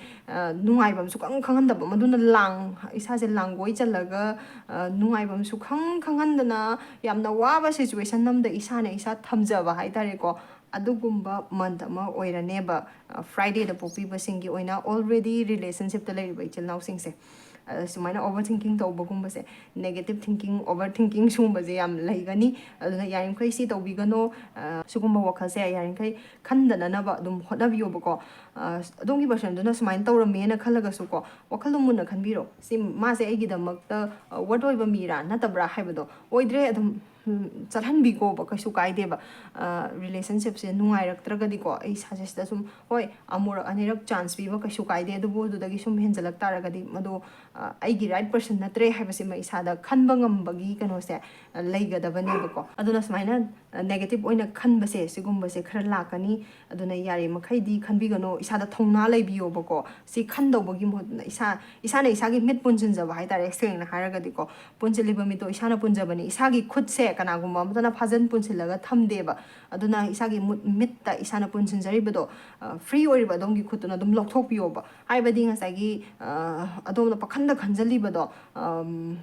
ꯅꯨꯡꯉꯥꯏꯕ ꯑꯃ ꯁꯨꯈꯪ ꯈꯪꯍꯟꯗꯕ, ꯃꯗꯨꯅ ꯂꯥꯡ ꯏꯁꯥꯁꯦ ꯂꯥꯡꯒꯣꯏ ꯆꯜꯂꯒ ꯅꯨꯡꯉꯥꯏꯕ ꯑꯃ ꯁꯨꯈꯪ ꯈꯪꯍꯟꯗꯅ, ꯌꯥꯝꯅ ꯋꯥꯕ ꯁꯤꯆꯨꯋꯦꯁꯟ ꯑꯃꯗ ꯏꯁꯥꯅ ꯏꯁꯥ ꯊꯝꯖꯕ ꯍꯥꯏꯇꯥꯔꯦꯀꯣ꯫ ꯑꯗꯨꯒꯨꯝꯕ ꯃꯟꯊ ꯑꯃ ꯑꯣꯏꯔꯅꯦꯕ ꯐ꯭ꯔꯥꯏꯗꯦꯗ ꯄꯣꯛꯄꯤꯕꯁꯤꯡꯒꯤ ꯑꯣꯏꯅ, ꯑꯣꯜꯔꯦꯗꯤ ꯔꯤꯂꯦꯁꯟꯁꯤꯞꯇ ꯂꯩꯔꯤꯕ ꯏꯆꯤꯜ ꯏꯅꯥꯎꯁꯤꯡꯁꯦ꯫ ꯁꯨꯃꯥꯏꯅ ꯑꯣꯚꯔ ꯊꯤꯡꯀꯤꯡ ꯇꯧꯕꯒꯨꯝꯕꯁꯦ, ꯅꯦꯒꯦꯇꯤꯞ ꯊꯤꯡꯀꯤꯡ, ꯑꯣꯚꯔ ꯊꯤꯡꯀꯤꯡ ꯁꯤꯒꯨꯝꯕꯁꯦ ꯌꯥꯝ ꯂꯩꯒꯅꯤ꯫ ꯑꯗꯨꯅ ꯌꯥꯔꯤꯃꯈꯩ ꯁꯤ ꯇꯧꯕꯤꯒꯅꯣ꯫ ꯁꯤꯒꯨꯝꯕ ꯋꯥꯈꯜꯁꯦ ꯌꯥꯔꯤꯃꯈꯩ ꯈꯟꯗꯅꯅꯕ ꯑꯗꯨꯝ ꯍꯣꯠꯅꯕꯤꯌꯣꯕꯀꯣ꯫ ꯑꯗꯣꯝꯒꯤ ꯄꯔꯁꯟꯗꯨꯅ ꯁꯨꯃꯥꯏꯅ ꯇꯧꯔꯝꯃꯦꯅ ꯈꯜꯂꯒꯁꯨꯀꯣ, ꯋꯥꯈꯜꯗꯣ ꯃꯨꯟꯅ ꯈꯟꯕꯤꯔꯣ꯫ ꯁꯤ ꯃꯥꯁꯦ ꯑꯩꯒꯤꯗꯃꯛꯇ ꯋꯔꯠ ꯑꯣꯏꯕ ꯃꯤꯔꯥ ꯅꯠꯇꯕ꯭ꯔꯥ ꯍꯥꯏꯕꯗꯣ꯫ ꯑꯣꯏꯗ꯭ꯔꯦ, ꯑꯗꯨꯝ ꯆꯠꯍꯟꯕꯤꯀꯣꯕ, ꯀꯩꯁꯨ ꯀꯥꯏꯗꯦꯕ꯫ ꯔꯤꯂꯦꯁꯟꯁꯤꯞꯁꯦ ꯅꯨꯡꯉꯥꯏꯔꯛꯇ꯭ꯔꯒꯗꯤꯀꯣ, ꯑꯩ ꯏꯁꯥꯁꯦ ꯁꯤꯗ ꯁꯨꯝ, ꯍꯣꯏ, ꯑꯃꯨꯔꯛ ꯑꯅꯤꯔꯛ ꯆꯥꯟꯁ ꯄꯤꯕ ꯀꯩꯁꯨ ꯀꯥꯏꯗꯦ, ꯑꯗꯨꯕꯨ ꯑꯗꯨꯗꯒꯤ ꯁꯨꯝ ꯍꯦꯟꯖꯜꯂꯛ ꯇꯥꯔꯒꯗꯤ ꯃꯗꯨ ꯑꯩꯒꯤ ꯔꯥꯏꯠ ꯄꯔꯁꯟ ꯅꯠꯇ꯭ꯔꯦ ꯍꯥꯏꯕꯁꯤꯃ ꯏꯁꯥꯗ ꯈꯟꯕ ꯉꯝꯕꯒꯤ ꯀꯩꯅꯣꯁꯦ ꯂꯩꯒꯗꯕꯅꯦꯕꯀꯣ꯫ ꯑꯗꯨꯅ ꯁꯨꯃꯥꯏꯅ ꯅꯦꯒꯦꯇꯤꯞ ꯑꯣꯏꯅ ꯈꯟꯕꯁꯦ, ꯁꯤꯒꯨꯝꯕꯁꯦ ꯈꯔ ꯂꯥꯛꯀꯅꯤ꯫ ꯑꯗꯨꯅ ꯌꯥꯔꯤꯃꯈꯩꯗꯤ ꯈꯟꯕꯤꯒꯅꯣ, ꯏꯁꯥꯗ ꯊꯧꯅꯥ ꯂꯩꯕꯤꯌꯣꯕꯀꯣ꯫ ꯁꯤ ꯈꯟꯗꯧꯕꯒꯤ ꯃꯍꯨꯠꯇ ꯏꯁꯥ, ꯏꯁꯥꯅ ꯏꯁꯥꯒꯤ ꯃꯤꯠ ꯄꯨꯟꯁꯤꯟꯖꯕ ꯍꯥꯏꯇꯥꯔꯦ, ꯁꯦꯡꯅ ꯍꯥꯏꯔꯒꯗꯤꯀꯣ꯫ ꯄꯨꯟꯁꯤꯜꯂꯤꯕ ꯃꯤꯠꯇꯣ ꯏꯁꯥꯅ ꯄꯨꯟꯖꯕꯅꯤ꯫ ꯏꯁꯥꯒꯤ ꯈꯨꯠꯁꯦ ꯀꯅꯥꯒꯨꯝꯕ ꯑꯃꯠꯇꯅ ꯐꯥꯖꯟ ꯄꯨꯟꯁꯤꯜꯂꯒ ꯊꯝꯗꯦꯕ꯫ ꯑꯗꯨꯅ ꯏꯁꯥꯒꯤ ꯃꯨꯠ-, ꯃꯤꯠꯇ ꯏꯁꯥꯅ ꯄꯨꯟꯁꯤꯟꯖꯔꯤꯕꯗꯣ, ꯑ, ꯐ꯭ꯔꯤ ꯑꯣꯏꯔꯤꯕ ꯑꯗꯣꯝꯒꯤ ꯈꯨꯠꯇꯨꯅ ꯑꯗꯨꯝ ꯂꯧꯊꯣꯛꯄꯤꯌꯣꯕ꯫ ꯍꯥꯏꯕꯗꯤ ꯉꯁꯥꯏꯒꯤ, ꯑ, ꯑꯗꯣꯝꯅ ꯄꯥꯈꯟꯗ ꯈꯟꯖꯜꯂꯤꯕꯗꯣ, ꯑꯝ,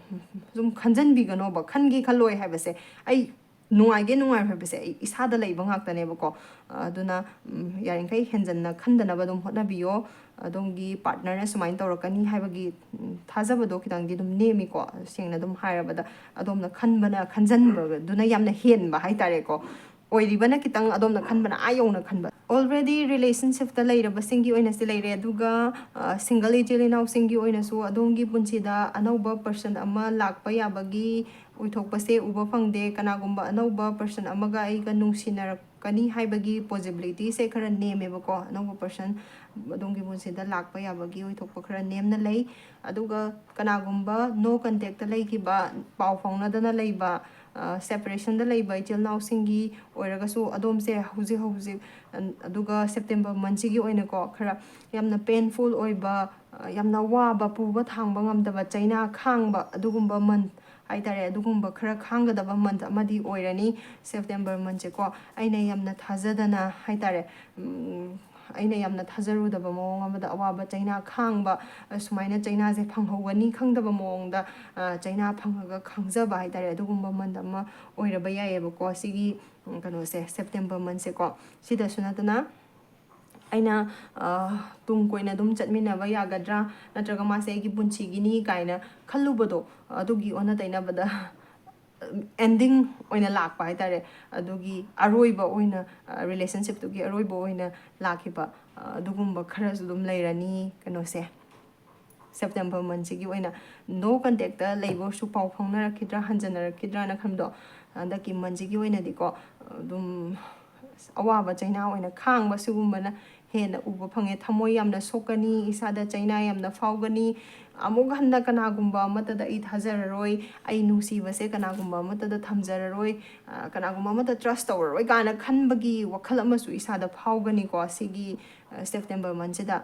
ꯁꯨꯝ ꯈꯟꯖꯟꯕꯤꯒꯅꯣꯕ꯫ ꯈꯟꯒꯦ ꯈꯜꯂꯣꯏ ꯍꯥꯏꯕꯁꯦ ꯑꯩ ꯅꯨꯡꯉꯥꯏꯒꯦ ꯅꯨꯡꯉꯥꯏꯔꯣꯏ ꯍꯥꯏꯕꯁꯦ ꯑꯩ ꯏꯁꯥꯗ ꯂꯩꯕ ꯉꯥꯛꯇꯅꯦꯕꯀꯣ꯫ ꯑꯗꯨꯅ, ꯎꯝ, ꯌꯥꯔꯤꯈꯩ ꯍꯦꯟꯖꯟꯅ ꯈꯟꯗꯅꯕ ꯑꯗꯨꯝ ꯍꯣꯠꯅꯕꯤꯌꯣ꯫ ꯑꯗꯣꯝꯒꯤ ꯄꯥꯔꯠꯅꯔꯅ ꯁꯨꯃꯥꯏꯅ ꯇꯧꯔꯛꯀꯅꯤ ꯍꯥꯏꯕꯒꯤ, ꯎꯝ, ꯊꯥꯖꯕꯗꯣ ꯈꯤꯇꯪꯗꯤ ꯑꯗꯨꯝ ꯅꯦꯝꯃꯤꯀꯣ꯫ ꯁꯦꯡꯅ ꯑꯗꯨꯝ ꯍꯥꯏꯔꯕꯗ, ꯑꯗꯣꯝꯅ ꯈꯟꯕꯅ, ꯈꯟꯖꯟꯕꯗꯨꯅ ꯌꯥꯝꯅ ꯍꯦꯟꯕ ꯍꯥꯏꯇꯥꯔꯦꯀꯣ꯫ ꯑꯣꯏꯔꯤꯕꯅ ꯈꯤꯇꯪ, ꯑꯗꯣꯝꯅ ꯈꯟꯕꯅ ꯑꯥ ꯌꯧꯅ ꯈꯟꯕ꯫ Already relationshipꯇ ꯂꯩꯔꯕꯁꯤꯡꯒꯤ ꯑꯣꯏꯅꯁꯨ ꯂꯩꯔꯦ, ꯑꯗꯨꯒ, ꯑ, ꯁꯤꯡꯒꯜ ꯏꯆꯤꯜ ꯏꯅꯥꯎꯁꯤꯡꯒꯤ ꯑꯣꯏꯅꯁꯨ ꯑꯗꯣꯝꯒꯤ ꯄꯨꯟꯁꯤꯗ ꯑꯅꯧꯕ ꯄꯔꯁꯟ ꯑꯃ ꯂꯥꯛꯄ ꯌꯥꯕꯒꯤ ꯑꯣꯏꯊꯣꯛꯄꯁꯦ ꯎꯕ ꯐꯪꯗꯦ꯫ ꯀꯅꯥꯒꯨꯝꯕ ꯑꯅꯧꯕ ꯄꯔꯁꯟ ꯑꯃꯒ ꯑꯩꯒ ꯅꯨꯡꯁꯤꯅꯔꯛꯀꯅꯤ ꯍꯥꯏꯕꯒꯤ ꯄꯣꯖꯤꯕꯤꯂꯤꯇꯤꯁꯦ ꯈꯔ ꯅꯦꯝꯃꯦꯕꯀꯣ꯫ ꯑꯅꯧꯕ ꯄꯔꯁꯟ ꯑꯗꯣꯝꯒꯤ ꯄꯨꯟꯁꯤꯗ ꯂꯥꯛꯄ ꯌꯥꯕꯒꯤ ꯑꯣꯏꯊꯣꯛꯄ ꯈꯔ ꯅꯦꯝꯅ ꯂꯩ꯫ ꯑꯗꯨꯒ ꯀꯅꯥꯒꯨꯝꯕ ꯅꯣ ꯀꯟꯇꯦꯛꯇ ꯂꯩꯈꯤꯕ, ꯄꯥꯎ ꯐꯥꯎꯅꯗꯅ ꯂꯩꯕ, ꯑ, ꯁꯦꯄꯔꯦꯁꯟꯗ ꯂꯩꯕ ꯏꯆꯤꯜ ꯏꯅꯥꯎꯁꯤꯡꯒꯤ ꯑꯣꯏꯔꯒꯁꯨ ꯑꯗꯣꯝꯁꯦ ꯍꯧꯖꯤꯛ ꯍꯧꯖꯤꯛ, ꯑ, ꯑꯗꯨꯒ ꯁꯦꯞꯇꯦꯝꯕꯔ ꯃꯟꯁꯤꯒꯤ ꯑꯣꯏꯅꯀꯣ, ꯈꯔ ꯌꯥꯝꯅ ꯄꯦꯟꯐꯨꯜ ꯑꯣꯏꯕ, ꯑ, ꯌꯥꯝꯅ ꯋꯥꯕ, ꯄꯨꯕ ꯊꯥꯡꯕ ꯉꯝꯗꯕ, ꯆꯩꯅꯥ ꯈꯥꯡꯕ ꯑꯗꯨꯒꯨꯝꯕ ꯃꯟ ꯍꯥꯏꯇꯥꯔꯦ, ꯑꯗꯨꯒꯨꯝꯕ ꯈꯔ ꯈꯥꯡꯒꯗꯕ ꯃꯟ ꯑꯃꯗꯤ ꯑꯣꯏꯔꯅꯤ ꯁꯦꯞꯇꯦꯝꯕꯔ ꯃꯟꯁꯦꯀꯣ꯫ ꯑꯩꯅ ꯌꯥꯝꯅ ꯊꯥꯖꯗꯅ ꯍꯥꯏꯇꯥꯔꯦ, ꯎꯝ, ꯑꯩꯅ ꯌꯥꯝꯅ ꯊꯥꯖꯔꯨꯗꯕ ꯃꯑꯣꯡ ꯑꯃꯗ ꯑꯋꯥꯕ ꯆꯩꯅꯥ ꯈꯥꯡꯕ, ꯑꯁꯨꯃꯥꯏꯅ ꯆꯩꯅꯥꯁꯦ ꯐꯪꯍꯧꯒꯅꯤ ꯈꯪꯗꯕ ꯃꯑꯣꯡꯗ, ꯑ, ꯆꯩꯅꯥ ꯐꯪꯉꯒ ꯈꯥꯡꯖꯕ ꯍꯥꯏꯇꯥꯔꯦ, ꯑꯗꯨꯒꯨꯝꯕ ꯃꯟ ꯑꯃ ꯑꯣꯏꯔꯕ ꯌꯥꯏꯌꯦꯕꯀꯣ, ꯁꯤꯒꯤ, ꯎꯝ, ꯀꯩꯅꯣꯁꯦ, ꯁꯦꯞꯇꯦꯝꯕꯔ ꯃꯟꯁꯦꯀꯣ꯫ ꯁꯤꯗꯁꯨ ꯅꯠꯇꯅ ꯑꯩꯅ, ꯑ, ꯇꯨꯡ ꯀꯣꯏꯅ ꯑꯗꯨꯝ ꯆꯠꯃꯤꯟꯅꯕ ꯌꯥꯒꯗ꯭ꯔꯥ, ꯅꯠꯇ꯭ꯔꯒ ꯃꯥꯁꯦ ꯑꯩꯒꯤ ꯄꯨꯟꯁꯤꯒꯤꯅꯤ ꯀꯥꯏꯅ ꯈꯜꯂꯨꯕꯗꯣ, ꯑꯗꯨꯒꯤ ꯑꯣꯟꯅ ꯇꯩꯅꯕꯗ ꯑꯦꯟꯗꯤꯡ ꯑꯣꯏꯅ ꯂꯥꯛꯄ ꯍꯥꯏꯇꯥꯔꯦ꯫ ꯑꯗꯨꯒꯤ ꯑꯔꯣꯏꯕ ꯑꯣꯏꯅ, ꯑ, ꯔꯤꯂꯦꯁꯟꯁꯤꯞꯇꯨꯒꯤ ꯑꯔꯣꯏꯕ ꯑꯣꯏꯅ ꯂꯥꯛꯈꯤꯕ, ꯑ, ꯑꯗꯨꯒꯨꯝꯕ ꯈꯔꯁꯨ ꯑꯗꯨꯝ ꯂꯩꯔꯅꯤ ꯀꯩꯅꯣꯁꯦ꯫ ꯁꯦꯞꯇꯦꯝꯕꯔ ꯃꯟꯁꯤꯒꯤ ꯑꯣꯏꯅ ꯅꯣ ꯀꯟꯇꯦꯛꯇ ꯂꯩꯕ ꯑꯣꯏꯔꯁꯨ ꯄꯥꯎ ꯐꯥꯎꯅꯔꯛꯈꯤꯗ꯭ꯔꯥ, ꯍꯟꯖꯟꯅꯔꯛꯈꯤꯗ꯭ꯔꯥꯅ ꯈꯟꯕꯗꯣ, ꯍꯟꯗꯛꯀꯤ ꯃꯟꯁꯤꯒꯤ ꯑꯣꯏꯅꯗꯤꯀꯣ, ꯑꯗꯨꯝ ꯑꯋꯥꯕ ꯆꯩꯅꯥ ꯑꯣꯏꯅ ꯈꯥꯡꯕ ꯁꯤꯒꯨꯝꯕꯅ ꯍꯦꯟꯅ ꯎꯕ ꯐꯪꯉꯦ꯫ ꯊꯃꯣꯏ ꯌꯥꯝꯅ ꯁꯣꯛꯀꯅꯤ, ꯏꯁꯥꯗ ꯆꯩꯅꯥ ꯌꯥꯝꯅ ꯐꯥꯎꯒꯅꯤ, ꯑꯃꯨꯛ ꯍꯟꯅ ꯀꯅꯥꯒꯨꯝꯕ ꯑꯃꯠꯇꯗ ꯑꯩ ꯊꯥꯖꯔꯔꯣꯏ, ꯑꯩ ꯅꯨꯡꯁꯤꯕꯁꯦ ꯀꯅꯥꯒꯨꯝꯕ ꯑꯃꯠꯇꯗ ꯊꯝꯖꯔꯔꯣꯏ, ꯑ, ꯀꯅꯥꯒꯨꯝꯕ ꯑꯃꯠꯇ trust ꯇꯧꯔꯔꯣꯏ ꯀꯥꯏꯅ ꯈꯟꯕꯒꯤ ꯋꯥꯈꯜ ꯑꯃꯁꯨ ꯏꯁꯥꯗ ꯐꯥꯎꯒꯅꯤꯀꯣ, ꯁꯤꯒꯤ, ꯑ, September monthꯁꯤꯗ꯫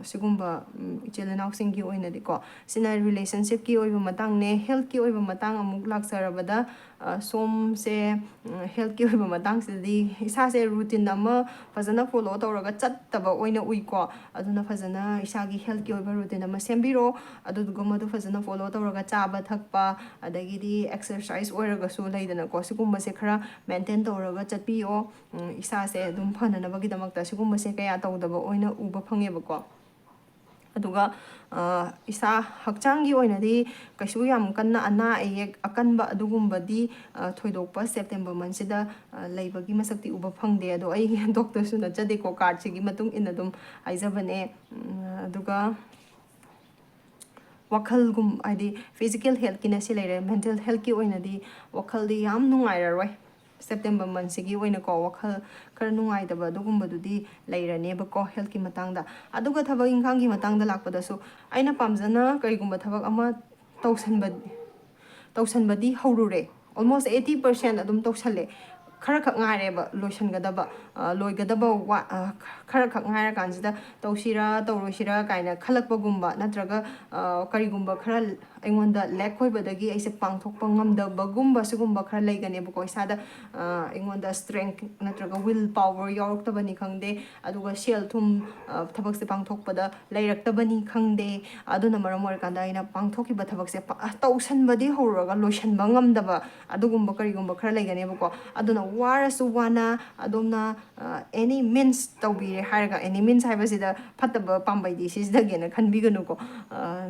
ꯁꯤꯒꯨꯝꯕ, ꯎꯝ, ꯏꯆꯤꯜ ꯏꯅꯥꯎꯁꯤꯡꯒꯤ ꯑꯣꯏꯅꯗꯤꯀꯣ꯫ ꯁꯤꯅ relationshipꯀꯤ ꯑꯣꯏꯕ ꯃꯇꯥꯡꯅꯦ꯫ Healthꯀꯤ ꯑꯣꯏꯕ ꯃꯇꯥꯡ ꯑꯃꯨꯛ ꯂꯥꯛꯆꯔꯕꯗ, ꯑ, ꯁꯣꯝꯁꯦ, ꯎꯝ, healthꯀꯤ ꯑꯣꯏꯕ ꯃꯇꯥꯡꯁꯤꯗꯗꯤ ꯏꯁꯥꯁꯦ routine ꯑꯃ ꯐꯖꯅ follow ꯇꯧꯔꯒ ꯆꯠꯇꯕ ꯑꯣꯏꯅ ꯎꯏꯀꯣ꯫ ꯑꯗꯨꯅ ꯐꯖꯅ ꯏꯁꯥꯒꯤ healthꯀꯤ ꯑꯣꯏꯕ routine ꯑꯃ ꯁꯦꯝꯕꯤꯔꯣ꯫ ꯑꯗꯨꯗꯨꯒ ꯃꯗꯨ ꯐꯖꯅ follow ꯇꯧꯔꯒ ꯆꯥꯕ ꯊꯛꯄ, ꯑꯗꯒꯤꯗꯤ exercise ꯑꯣꯏꯔꯒꯁꯨ ꯂꯩꯗꯅꯀꯣ, ꯁꯤꯒꯨꯝꯕꯁꯦ ꯈꯔ maintain ꯇꯧꯔꯒ ꯆꯠꯄꯤꯌꯣ꯫ ꯎꯝ, ꯏꯁꯥꯁꯦ ꯑꯗꯨꯝ ꯐꯅꯅꯕꯒꯤꯗꯃꯛꯇ ꯁꯤꯒꯨꯝꯕꯁꯦ ꯀꯌꯥ ꯇꯧꯗꯕ ꯑꯣꯏꯅ ꯎꯕ ꯐꯪꯉꯦꯕꯀꯣ꯫ ꯑꯗꯨꯒ, ꯑ, ꯏꯁꯥ ꯍꯛꯆꯥꯡꯒꯤ ꯑꯣꯏꯅꯗꯤ ꯀꯩꯁꯨ ꯌꯥꯝ ꯀꯟꯅ ꯑꯅꯥ ꯑꯌꯦꯛ ꯑꯀꯟꯕ ꯑꯗꯨꯒꯨꯝꯕꯗꯤ, ꯑ, ꯊꯣꯏꯗꯣꯛꯄ September monthꯁꯤꯗ, ꯑ, ꯂꯩꯕꯒꯤ ꯃꯁꯛꯇꯤ ꯎꯕ ꯐꯪꯗꯦ꯫ ꯑꯗꯣ ꯑꯩ doctorꯁꯨ ꯅꯠꯆꯗꯦꯀꯣ, cardꯁꯤꯒꯤ ꯃꯇꯨꯡ ꯏꯟꯅ ꯑꯗꯨꯝ ꯍꯥꯏꯖꯕꯅꯦ꯫ ꯎꯝ, ꯑꯗꯨꯒ ꯋꯥꯈꯜꯒꯨꯝ-, ꯍꯥꯏꯗꯤ physical healthꯀꯤꯅ ꯁꯤ ꯂꯩꯔꯦ, mental healthꯀꯤ ꯑꯣꯏꯅꯗꯤ ꯋꯥꯈꯜꯗꯤ ꯌꯥꯝ ꯅꯨꯡꯉꯥꯏꯔꯔꯣꯏ꯫ September monthꯁꯤꯒꯤ ꯑꯣꯏꯅꯀꯣ, ꯋꯥꯈꯜ ꯈꯔ ꯅꯨꯡꯉꯥꯏꯇꯕ ꯑꯗꯨꯒꯨꯝꯕꯗꯨꯗꯤ ꯂꯩꯔꯅꯦꯕꯀꯣ, healthꯀꯤ ꯃꯇꯥꯡꯗ꯫ ꯑꯗꯨꯒ ꯊꯕꯛ ꯏꯪꯈꯥꯡꯒꯤ ꯃꯇꯥꯡꯗ ꯂꯥꯛꯄꯗꯁꯨ ꯑꯩꯅ ꯄꯥꯝꯖꯅ ꯀꯔꯤꯒꯨꯝꯕ ꯊꯕꯛ ꯑꯃ ꯇꯧꯁꯟꯕ-, ꯇꯧꯁꯟꯕꯗꯤ ꯍꯧꯔꯨꯔꯦ꯫ Almost eighty percent ꯑꯗꯨꯝ ꯇꯧꯁꯜꯂꯦ꯫ ꯈꯔꯈꯛ ꯉꯥꯏꯔꯦꯕ ꯂꯣꯏꯁꯟꯒꯗꯕ, ꯑ, ꯂꯣꯏꯒꯗꯕ ꯋꯥ-, ꯑ, ꯈꯔꯈꯛ ꯉꯥꯏꯔꯀꯥꯟꯁꯤꯗ ꯇꯧꯁꯤꯔꯥ ꯇꯧꯔꯣꯏꯁꯤꯔꯥ ꯀꯥꯏꯅ ꯈꯜꯂꯛꯄꯒꯨꯝꯕ, ꯅꯠꯇ꯭ꯔꯒ, ꯑ, ꯀꯔꯤꯒꯨꯝꯕ ꯈꯔ ꯑꯩꯉꯣꯟꯗ lack ꯑꯣꯏꯕꯗꯒꯤ ꯑꯩꯁꯦ ꯄꯥꯡꯊꯣꯛꯄ ꯉꯝꯗꯕꯒꯨꯝꯕ, ꯁꯤꯒꯨꯝꯕ ꯈꯔ ꯂꯩꯒꯅꯦꯕꯀꯣ ꯏꯁꯥꯗ꯫ ꯑ, ꯑꯩꯉꯣꯟꯗ strength ꯅꯠꯇ꯭ꯔꯒ will power ꯌꯥꯎꯔꯛꯇꯕꯅꯤ ꯈꯪꯗꯦ, ꯑꯗꯨꯒ ꯁꯦꯜ ꯊꯨꯝ, ꯑ, ꯊꯕꯛꯁꯦ ꯄꯥꯡꯊꯣꯛꯄꯗ ꯂꯩꯔꯛꯇꯕꯅꯤ ꯈꯪꯗꯦ, ꯑꯗꯨꯅ ꯃꯔꯝ ꯑꯣꯏꯔꯀꯥꯟꯗ ꯑꯩꯅ ꯄꯥꯡꯊꯣꯛꯈꯤꯕ ꯊꯕꯛꯁꯦ ꯄ-, ꯇꯧꯁꯟꯕꯗꯤ ꯍꯧꯔꯨꯔꯒ ꯂꯣꯏꯁꯟꯕ ꯉꯝꯗꯕ ꯑꯗꯨꯒꯨꯝꯕ ꯀꯔꯤꯒꯨꯝꯕ ꯈꯔ ꯂꯩꯒꯅꯦꯕꯀꯣ꯫ ꯑꯗꯨꯅ ꯋꯥꯔꯁꯨ ꯋꯥꯅ ꯑꯗꯣꯝꯅ, ꯑ, any means ꯇꯧꯕꯤꯔꯦ ꯍꯥꯏꯔꯒ, any means ꯍꯥꯏꯕꯁꯤꯗ ꯐꯠꯇꯕ ꯄꯥꯝꯕꯩꯗꯤ ꯁꯤꯖꯤꯟꯅꯒꯦꯅ ꯈꯟꯕꯤꯒꯅꯨꯀꯣ꯫ ꯑ,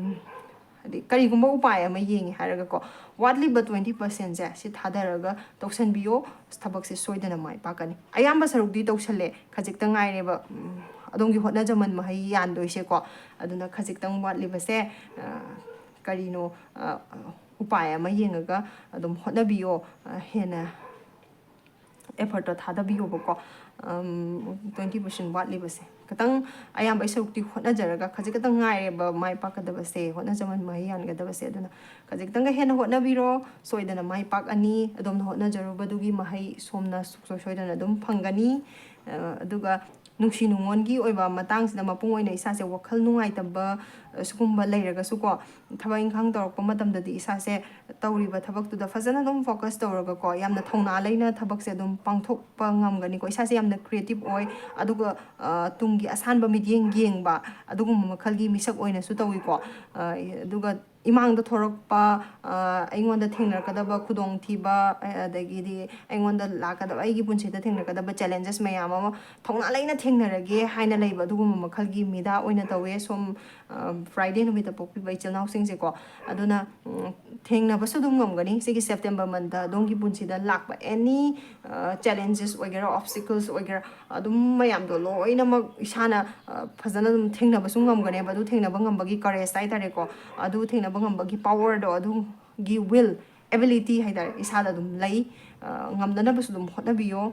ꯍꯥꯏꯗꯤ ꯀꯔꯤꯒꯨꯝꯕ ꯎꯄꯥꯏ ꯑꯃ ꯌꯦꯡꯉꯦ ꯍꯥꯏꯔꯒꯀꯣ, ꯋꯥꯠꯂꯤꯕ twenty percentꯁꯦ ꯁꯤ ꯊꯥꯗꯔꯒ ꯇꯧꯁꯟꯕꯤꯌꯣ, ꯊꯕꯛꯁꯦ ꯁꯣꯏꯗꯅ ꯃꯥꯏ ꯄꯥꯛꯀꯅꯤ꯫ ꯑꯌꯥꯝꯕ ꯁꯔꯨꯛꯇꯤ ꯇꯧꯁꯜꯂꯦ, ꯈꯖꯤꯛꯇ ꯉꯥꯏꯔꯦꯕ, ꯎꯝ, ꯑꯗꯣꯝꯒꯤ ꯍꯣꯠꯅꯖꯃꯟ ꯃꯍꯩ ꯌꯥꯟꯗꯣꯏꯁꯦꯀꯣ꯫ ꯑꯗꯨꯅ ꯈꯖꯤꯛꯇꯪ ꯋꯥꯠꯂꯤꯕꯁꯦ, ꯑ, ꯀꯔꯤꯅꯣ, ꯑ, ꯎꯄꯥꯏ ꯑꯃ ꯌꯦꯡꯉꯒ ꯑꯗꯨꯝ ꯍꯣꯠꯅꯕꯤꯌꯣ, ꯑ, ꯍꯦꯟꯅ ꯑꯦꯐꯔꯠꯇꯣ ꯊꯥꯗꯕꯤꯌꯣꯕꯀꯣ꯫ ꯇ꯭ꯋꯦꯟꯇꯤ ꯄꯥꯔꯁꯦꯟ ꯋꯥꯠꯂꯤꯕꯁꯦ ꯈꯤꯇꯪ, ꯑꯌꯥꯝꯕ ꯑꯩ ꯁꯔꯨꯛꯇꯤ ꯍꯣꯠꯅꯖꯔꯒ ꯈꯖꯤꯛ ꯈꯛꯇꯪ ꯉꯥꯏꯔꯦꯕ ꯃꯥꯏ ꯄꯥꯛꯀꯗꯕꯁꯦ, ꯍꯣꯠꯅꯖꯃꯟ ꯃꯍꯩ ꯌꯥꯟꯒꯗꯕꯁꯦ꯫ ꯑꯗꯨꯅ ꯈꯖꯤꯛꯇꯪꯒ ꯍꯦꯟꯅ ꯍꯣꯠꯅꯕꯤꯔꯣ, ꯁꯣꯏꯗꯅ ꯃꯥꯏ ꯄꯥꯛꯑꯅꯤ꯫ ꯑꯗꯣꯝꯅ ꯍꯣꯠꯅꯖꯔꯨꯕꯗꯨꯒꯤ ꯃꯍꯩ ꯁꯣꯝꯅ ꯁꯨꯡꯁꯣꯏ ꯁꯣꯏꯗꯅ ꯑꯗꯨꯝ ꯐꯪꯒꯅꯤ꯫ ꯑ, ꯑꯗꯨꯒ ꯅꯨꯡꯁꯤ ꯅꯨꯡꯉꯣꯟꯒꯤ ꯑꯣꯏꯕ ꯃꯇꯥꯡꯁꯤꯗ ꯃꯄꯨꯡ ꯑꯣꯏꯅ ꯏꯁꯥꯁꯦ ꯋꯥꯈꯜ ꯅꯨꯡꯉꯥꯏꯇꯕ, ꯑ, ꯁꯤꯒꯨꯝꯕ ꯂꯩꯔꯒꯁꯨꯀꯣ, ꯊꯕꯛ ꯏꯪꯈꯥꯡ ꯇꯧꯔꯛꯄ ꯃꯇꯝꯗꯗꯤ ꯏꯁꯥꯁꯦ ꯇꯧꯔꯤꯕ ꯊꯕꯛꯇꯨꯗ ꯐꯖꯅ ꯑꯗꯨꯝ ꯐꯣꯀꯁ ꯇꯧꯔꯒꯀꯣ, ꯌꯥꯝꯅ ꯊꯧꯅꯥ ꯂꯩꯅ ꯊꯕꯛꯁꯦ ꯑꯗꯨꯝ ꯄꯥꯡꯊꯣꯛꯄ ꯉꯝꯒꯅꯤꯀꯣ꯫ ꯏꯁꯥꯁꯦ ꯌꯥꯝꯅ ꯀ꯭ꯔꯤꯌꯦꯇꯤꯞ ꯑꯣꯏ, ꯑꯗꯨꯒ, ꯑ, ꯇꯨꯡꯒꯤ ꯑꯁꯥꯟꯕ ꯃꯤꯠꯌꯦꯡ ꯌꯦꯡꯕ, ꯑꯗꯨꯒꯨꯝꯕ ꯃꯈꯜꯒꯤ ꯃꯤꯁꯛ ꯑꯣꯏꯅꯁꯨ ꯇꯧꯏꯀꯣ꯫ ꯑ, ꯑꯗꯨꯒ ꯏꯃꯥꯡꯗ ꯊꯣꯔꯛꯄ, ꯑ, ꯑꯩꯉꯣꯟꯗ ꯊꯦꯡꯅꯔꯛꯀꯗꯕ ꯈꯨꯗꯣꯡꯊꯤꯕ, ꯑ-, ꯑꯗꯒꯤꯗꯤ ꯑꯩꯉꯣꯟꯗ ꯂꯥꯛꯀꯗꯕ, ꯑꯩꯒꯤ ꯄꯨꯟꯁꯤꯗ ꯊꯦꯡꯅꯔꯛꯀꯗꯕ ꯆꯦꯂꯦꯟꯖꯦꯁ ꯃꯌꯥꯝ ꯑꯃ ꯊꯧꯅꯥ ꯂꯩꯅ ꯊꯦꯡꯅꯔꯒꯦ ꯍꯥꯏꯅ ꯂꯩꯕ ꯑꯗꯨꯒꯨꯝꯕ ꯃꯈꯜꯒꯤ ꯃꯤꯗꯥ ꯑꯣꯏꯅ ꯇꯧꯋꯦ꯫ ꯁꯣꯝ, ꯑ, ꯐ꯭ꯔꯥꯏꯗꯦ ꯅꯨꯃꯤꯠꯇ ꯄꯣꯛꯄꯤꯕ ꯏꯆꯤꯜ ꯏꯅꯥꯎꯁꯤꯡꯁꯦꯀꯣ꯫ ꯑꯗꯨꯅ, ꯎꯝ, ꯊꯦꯡꯅꯕꯁꯨ ꯑꯗꯨꯝ ꯉꯝꯒꯅꯤ꯫ ꯁꯤꯒꯤ ꯁꯦꯞꯇꯦꯝꯕꯔ ꯃꯟꯊ ꯑꯗꯣꯝꯒꯤ ꯄꯨꯟꯁꯤꯗ ꯂꯥꯛꯄ ꯑꯦꯅꯤ, ꯑ, ꯆꯦꯂꯦꯟꯖꯦꯁ ꯑꯣꯏꯒꯦꯔꯥ, ꯑꯣꯞꯁꯇꯤꯀꯜꯁ ꯑꯣꯏꯒꯦꯔꯥ, ꯑꯗꯨꯝ ꯃꯌꯥꯝꯗꯣ ꯂꯣꯏꯅꯃꯛ ꯏꯁꯥꯅ, ꯑ, ꯐꯖꯅ ꯑꯗꯨꯝ ꯊꯦꯡꯅꯕꯁꯨ ꯉꯝꯒꯅꯦꯕ꯫ ꯑꯗꯨ ꯊꯦꯡꯅꯕ ꯉꯝꯕꯒꯤ ꯀꯔꯦꯖ ꯍꯥꯏꯇꯥꯔꯦꯀꯣ, ꯑꯗꯨ ꯊꯦꯡꯅꯕ ꯉꯝꯕꯒꯤ ꯄꯥꯋꯔꯗꯣ, ꯑꯗꯨꯒꯤ ꯋꯤꯜ, ꯑꯦꯕꯤꯂꯤꯇꯤ ꯍꯥꯏꯇꯥꯔꯦ, ꯏꯁꯥꯗ ꯑꯗꯨꯝ ꯂꯩ꯫ ꯑ, ꯉꯝꯅꯅꯕꯁꯨ ꯑꯗꯨꯝ ꯍꯣꯠꯅꯕꯤꯌꯣ꯫